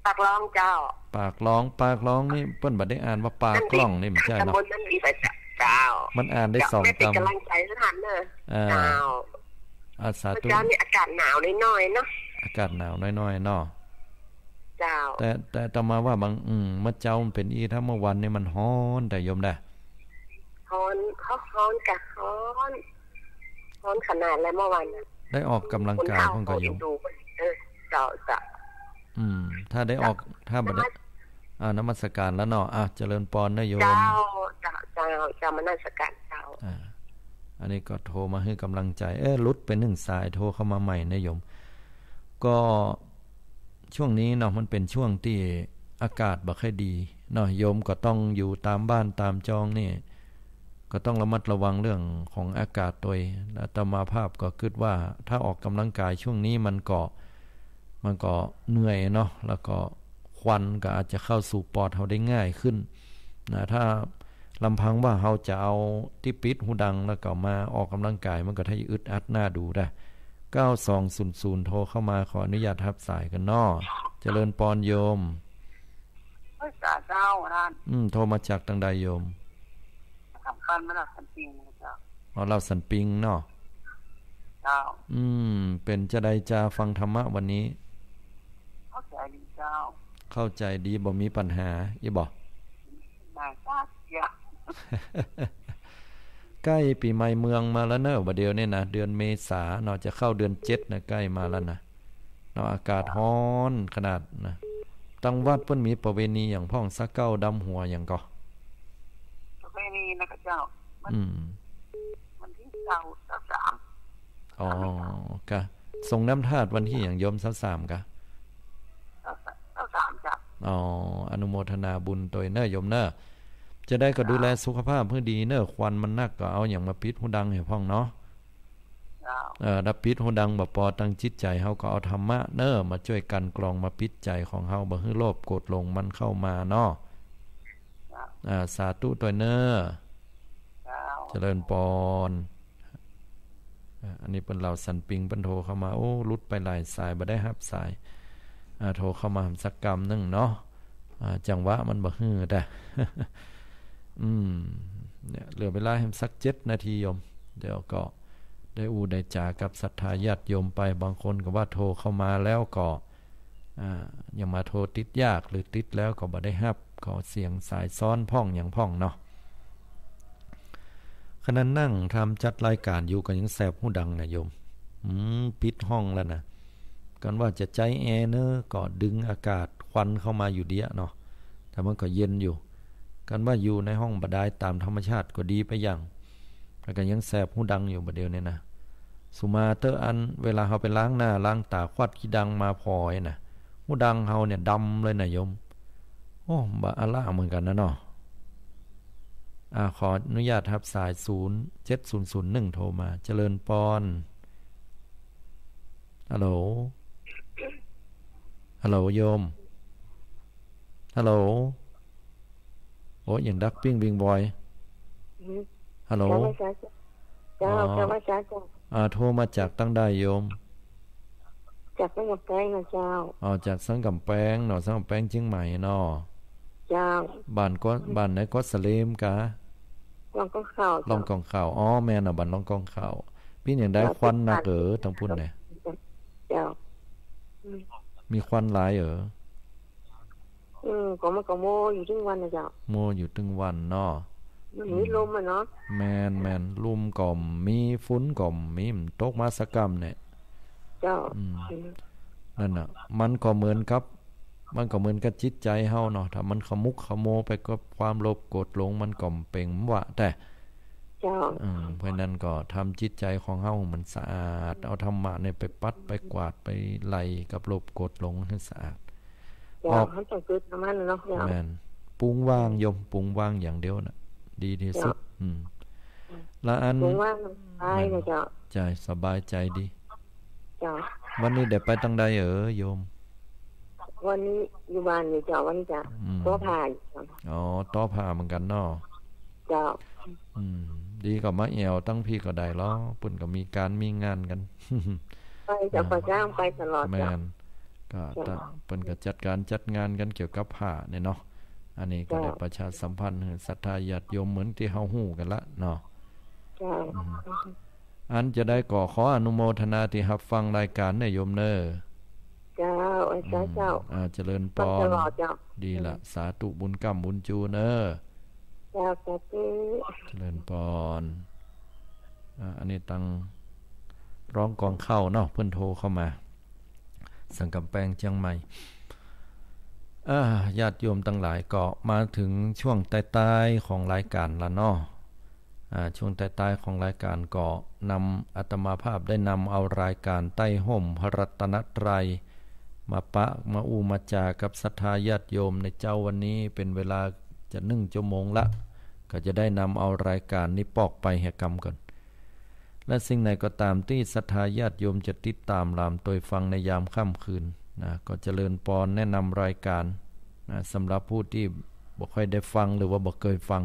ปากหลองเจ้า ปากหลอง ปากหลองนี่เปิ้นบ่ได้อ่านว่าปากหลองนี่ บ่ใจ้เนาะ ตำบลมันมีไปเจ้า มันอ่านได้สองกำ แม่เป๋นก๋ำลังใจ๋หื้อต้านเน่อ อ่า เจ้า อ่า สาธุ เจ้านี่อากาศหนาวน้อยๆ เนาะ อากาศหนาวน้อยๆ เนาะ เจ้า แต่ แต่อาตมาว่าบาง อืม เมื่อเจ๊ามันเป๋นอี้ ถ้าเมื่อวันนี่มันฮ้อนแต๊โยมนะ ฮ้อน ฮ้อน ฮ้อนกะฮ้อน ฮ้อนขนาดแล้วเมื่อวันน่ะ ได้ออกก๋ำลังก๋ายพ่องก่อโยม คนเฒ่าก็อยู่ดู เออ เจ้า เจ้า อืม ถ้าได้ออก ถ้าบ่ได้ นมัส อ่า นมัสก๋านแล้วเนาะ อ่ะ เจริญปอนนะโยม เจ้า เจ้า เจ้า เจ้า นมัสก๋านเจ้า อ่า อันนี้ก็โทรมาหื้อก๋ำลังใจ๋ เอ๊ะ หลุดไปนึ่งสาย โทรเข้ามาใหม่นะโยม ก็ ช่วงนี้เนาะ มันเป๋นช่วงตี้อากาศบ่ค่อยดีเนาะ โยมก็ต้องอยู่ต๋ามบ้านต๋ามจองนี่ ก็ต้องระมัดระวังเรื่องของอากาศตวย อาตมาภาพก็กึ๊ดว่าถ้าออกก๋ำลังก๋ายช่วงนี้มันก็ มันก็เหนื่อยเนาะ แล้วก็ควันก็อาจจะเข้าสู่ปอดเฮาได้ง่ายขึ้นนะ ถ้า ลำพังว่าเฮาจะเอาตี้ปิดหูดังแล้วก็มาออกก๋ำลังก๋าย มันก็ถ้าจะอึดอัดน่าดูนะ เก้าสองศูนย์ศูนย์ โทรเข้ามา ขออนุญาตฮับสายก่อนเนาะ เจริญปอนโยม เอ้ย สาเจ้าท่าน อืม โทรมาจากตังใดโยม สำคัญไหมล่ะ สันปิงนะเจ้า อ๋อ ลาวสันปิงเนาะ เจ้า อืม เป๋นจาใดจาฟังธรรมะวันนี้ เข้าใจ๋ดีเจ้า เข้าใจ๋ดี บ่มีปัญหา อี้บ่ มาซะเสีย ใก้ปี๋ใหม่เมืองมาแล้วเนาะ บ่าเดี่ยวนี้นะ เดือนเมษาเนาะ จะเข้าเดือนเจ็ดนะ ใก้มาแล้วนะเนาะ อากาศฮ้อนขนาดนะ ตังวัดเปิ้นมีประเวณีหยังพ่อง สะเก๊าดำหัวหยังก่อ ประเวณีนะเจ้า มัน อืม วันตี้ซาว ซาวสาม อ๋อ กะ สรงน้ำธาตุวันตี้หยังโยม ซาวสามกะ ซาวสาม ซาวสามเจ้า อ๋อ อนุโมทนาบุญตวยเน่อโยมเน่อ จาใดก็ดูแลสุขภาพหื้อดีเน่อ ควันมันนักก็เอาหยังมาปิดหูดังหื้อพ่องเนาะ เจ้า เอ่อ ถ้าปิดหูดังบ่ปอตังจิตใจ๋ เฮาก็เอาธรรมะเน่อมาจ้วยกลั่นกรอง มาปิดใจ๋ของเฮา บ่หื้อโลภโกรธหลงมันเข้ามาเนาะ เจ้า อ่า สาธุตวยเน่อ เจ้า เจริญปอน อ่า อันนี้เปิ้นลาวสันปิง เปิ้นโทรเข้ามา โอ้ หลุดไปหลายสาย บ่ได้ฮับสาย อ่า โทรเข้ามาสักกำนึ่งเนาะ อ่า จังหวะมันบ่หื้อแต่ อืม เนี่ย เหลือเวลาหื้อสักเจ็ดนาทีโยม เดี๋ยวก็ได้อู้ได้จ๋ากับศรัทธาญาติโยมไป บางคนก็ว่าโทรเข้ามาแล้วก็ อ่า ยังมาโทรติดยาก หรือติดแล้วก็บ่ได้ฮับ ก็เสียงสายซ้อนพ่องหยังพ่องเนาะ ขนาดนั่งทำจัดรายก๋านอยู่ก็ยังแสบหูดังนะโยม อืม ปิดห้องแล้วนะ กันว่าจะใจ๊แอร์เน่อ ก็ดึงอากาศควันเข้ามาอยู่เดียะเนาะ แต่มันก็เย็นอยู่ กันว่าอยู่ในห้องบ่ดายต๋ามธรรมชาติก็ดีไปอย่าง แต่ก็ยังแสบหูดังอยู่บ่าเดี่ยวนี้นะ สุมาเต๊อะ อันเวลาเฮาไปล้างหน้าล้างต๋า ควัดขี้ดังมาผ่อยนะ หูดังเฮาเนี่ยดำเลยนะโยม โอ้ บ่อะละเหมือนกั๋นนะเนาะ อ่า ขออนุญาตฮับสาย ศูนย์เจ็ดศูนย์ศูนย์หนึ่ง โทรมา เจริญปอน ฮัลโหล ฮัลโหลโยม ฮัลโหล โอ้ ยังดังปิ้งวิงวอย อืม ฮัลโหล เจ้า เจ้า อ๋อ เจ้า เจ้า อ่า โทรมาจากตังใดโยม จากสันก๋ำแปงนะเจ้า อ๋อ จากสันก๋ำแปงเนาะ สันก๋ำแปงเจียงใหม่เนาะ เจ้า บ้านก็ บ้านไหนก็สะเลมกะ ร่องกองข้าวเจ้า ร่องกองข้าว อ๋อ แม่นเนาะ บ้านร่องกองข้าว เปียงใด เจ้า ควันนักเอ๋อ ตังปุ้นเนี่ย เจ้า อืม มีควันหลายเอ๋อ อืม ก็มันก็โมอยู่ตึงวันนะเจ้า โมอยู่ตึงวันเนาะ มันมีลมอะเนาะ แม่น แม่น ลมก็มี ฝุ่นก็มี มันตกมาสักกำเนี่ย เจ้า อืม อืม นั่นน่ะ มันก็เหมือนกับ มันก็เหมือนกับจิตใจ๋เฮาเนาะ ถ้ามันขมุกขมัวไปกับความโลภโกรธหลง มันก็เป๋นหวาดแต๊ เจ้า อืม เพราะนั้นก็ทำจิตใจ๋ของเฮาหื้อมันสะอาด เอาธรรมะเนี่ยไปปัด ไปกวาด ไปไล่กับโลภโกรธหลงหื้อสะอาด เจ้า ออก มันต้องเกิดน้ำมันเนาะเจ้า แม่น ปรุงว่างโยม ปรุงว่างอย่างเดียวน่ะ ดีที่สุด เจ้า อืม อืม ละอัน ปรุงว่างสบายนะเจ้า แม่น ใจ๋ สบายใจ๋ดี เจ้า วันนี้ได้ไปตางใดเอ๋อโยม วันนี้อยู่บ้านนี่เจ้า วันนี้จะ อืม ต่อผ้าอยู่เจ้า อ๋อ ต่อผ้าเหมือนกั๋นเนาะ เจ้า อืม ดีก็มาแอ่วตังพี้ก็ได้ลอ เปิ้นก็มีก๋านมีงานกั๋น ไปเจ้า อ่า ประจ๋ำ ไปตลอดเจ้า แม่น ก็ เจ้า ตะ เปิ้นก็จัดก๋านจัดงานกั๋นเกี่ยวกับผ้าเนี่ยเนาะ อันนี้ก็ เจ้า ได้ประชาสัมพันธ์หื้อศรัทธาญาติโยมเหมือนตี้เฮาฮู้กั๋นละเนาะ เจ้า อืม อันจะได้ก็ขออนุโมทนาตี้ฮับฟังรายก๋านเน่อโยมเน่อ เจ้า เอ้ย เจ้า อืม เจ้า อ่า เจริญปอน ฟังตลอดเจ้า ดีละ อืม สาธุบุญก้ำบุญจูเน่อ เจ้า สาธุ เจริญปอน อ่า อันนี้ตังร้องกองข้าวเนาะ เปิ้นโทรเข้ามา สังกำแปงเจียงใหม่ อ่า ญาติโยมตังหลายก็มาเถิงช่วงต้ายๆ ของรายก๋านละเนาะ อ่า ช่วงต้ายๆ ของรายก๋านก็นำ อาตมาภาพได้นำเอารายก๋านใต้ฮ่มพระรัตนตรัย มาปะมาอู้มาจ๋ากับศรัทธาญาติโยมในเจ๊าวันนี้ เป๋นเวลาจะนึ่งจั่วโมงละ ก็จะได้นำเอารายก๋านนี้ปอกไปแหกรรมก่อน และสิ่งไหนก็ต๋ามตี้ศรัทธาญาติโยมจะติดต๋ามหลามตวยฟังในยามค่ำคืนนะ ก็เจริญปอนแนะนำรายก๋านนะ สำหรับผู้ตี้บ่ค่อยได้ฟังหรือว่าบ่เกยฟัง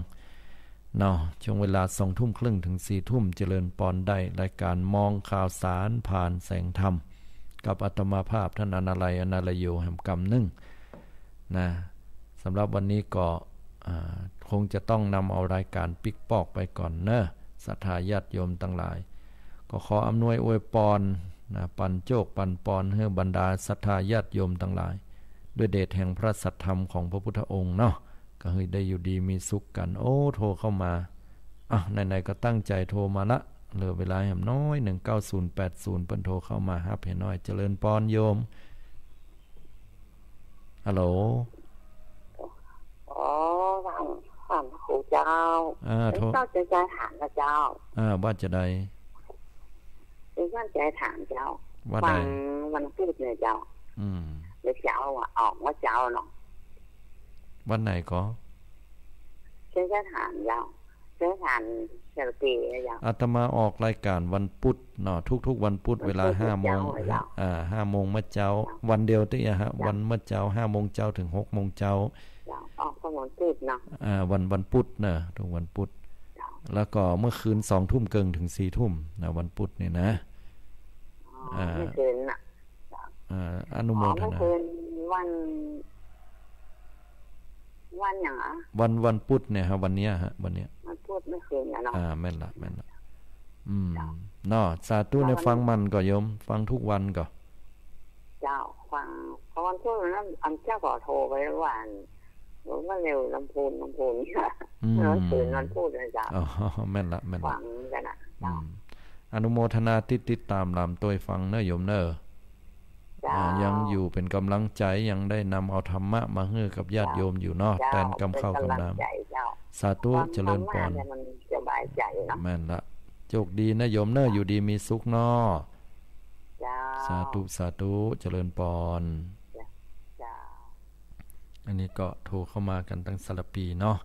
เนาะ ช่วงเวลาสองทุ่มครึ่งเถิงสี่ทุ่ม เจริญปอนได้รายก๋านมองข่าวสารผ่านแสงธรรม กับอาตมาภาพต้านอนาลัย อนาลัยโย แหมกำนึ่งนะ สำหรับวันนี้ก็ อ่า คงจะต้องนำเอารายก๋านปิ๊กปอกไปก่อนเน่อ ศรัทธาญาติโยมตังหลาย ก็ขออำนวยอวยปอนนะ ปั๋นโจคปั๋นปอนหื้อบรรดาศรัทธาญาติโยมตังหลาย ด้วยเดชแห่งพระสัทธรรมของพระพุทธองค์เนาะ ก็หื้อได้อยู่ดีมีสุขกั๋น โอ้ โทรเข้ามา อ่ะ ไหนๆ ก็ตั้งใจ๋โทรมาละ เหลือเวลาแหมน้อยนึ่ง เก้าศูนย์แปดศูนย์ เปิ้นโทรเข้ามาฮับเหียหน้อย เจริญปอนโยม ฮัลโหล อ๋อ ถาม ถามครูเจ้า อ่า โทร เจ้าจะ จะถามนะเจ้า อ่า ว่าจะใด เจ้าจะถามเจ้า ว่าใด วัน วันพุธเนี่ยเจ้า อืม เดี๋ยวเจ้าอะ ออกเมื่อเจ๊าเนาะ วันไหนก็ เจ้าจะถามเจ้า เจ้าถามเจ้าตีนะเจ้า อาตมาออกรายก๋านวันพุธเนาะ ทุกๆ วันพุธ วันพุธ เวลาห้าโมง เจ้า อ่า ห้าโมงเมื่อเจ๊า เจ้า วันเดียวตี้อะฮะ เจ้า วันเมื่อเจ๊า ห้าโมงเจ๊าเถิงหกโมงเจ๊า เจ้า ออกก็วันพุธเนาะ อ่า วัน วันพุธเน่อ ทุกวันพุธ เจ้า แล้วก็เมื่อคืนสองทุ่มเกิ่งเถิงสี่ทุ่มนะ วันพุธนี่นะ อ๋อ อ่า เมื่อคืนน่ะ อ่า อนุโมทนา อ๋อ เมื่อคืนวัน วันหยังอะ วัน วันพุธเนี่ยฮะ วันเนี้ยฮะ วันเนี้ย วันพุธเมื่อคืนน่ะเนาะ อ่า แม่นละ แม่นละ อืม เจ้า เนาะ สาธุ แล้ววัน ในฟังมันก็โยม ฟังทุกวันก็ เจ้า ฟัง เพราะวันพุธนั้น อันเจ้าก็โทรไปว่า อัน ว่าเร็วลำพูน ลำพูน อืม เมื่อคืนวันพุธนะเจ้า อ๋อ แม่นละ แม่นละ ฟังกั๋นน่ะ เจ้า อืม อนุโมทนาตี้ติดต๋ามหลามตวยฟังเน่อโยมเน่อ เจ้า อ่า ยังอยู่เป๋นก๋ำลังใจ๋ ยังได้นำเอาธรรมะมาหื้อกับญาติโยมอยู่เนาะ เจ้า แตนกำข้าวกำน้ำ เป๋นก๋ำลังใจ๋เจ้า สาธุ ฟังธรรมะ เจริญปอน เนี่ยมันสบายใจ๋เนาะ แม่นละ โชคดีนะโยมเน่อ อยู่ดีมีสุขเนาะ เจ้า สาธุ สาธุ เจริญปอน เจ้า เจ้า อันนี้ก็โทรเข้ามากั๋นตังสารพีเนาะ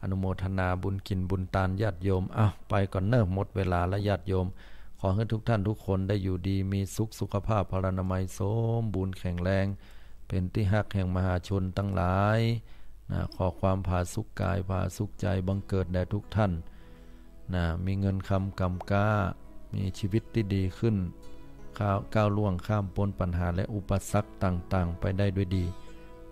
อนุโมทนาบุญกิ๋นบุญตานญาติโยม อ้าว ไปก่อนเน่อ หมดเวลาละญาติโยม ขอหื้อทุกท่านทุกคนได้อยู่ดีมีสุข สุขภาพพลานามัยสมบูรณ์แข็งแรง เป๋นตี้ฮักแห่งมหาชนตังหลายนะ ขอความผาสุกกายผาสุกใจ๋บังเกิดแด่ทุกท่าน นะ มีเงินคำกำก๊า มีชีวิตตี้ดีขึ้น ก้าว ก้าวล่วงข้ามป๊นปัญหาและอุปสรรคต่างๆ ไปได้ด้วยดี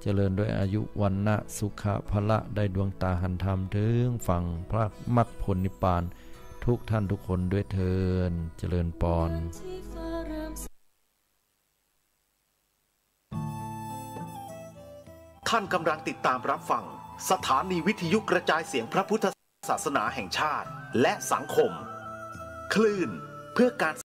เจริญด้วยอายุ วรรณะ สุขะ พละ ได้ดวงต๋าหันธรรมเถิงฝั่ง พระมรรคผลนิพพาน ทุกท่านทุกคนด้วยเทอญ เจริญปอน ท่านกำลังติดตามรับฟังสถานีวิทยุกระจายเสียงพระพุทธศาสนาแห่งชาติ และสังคม คลื่นเพื่อการ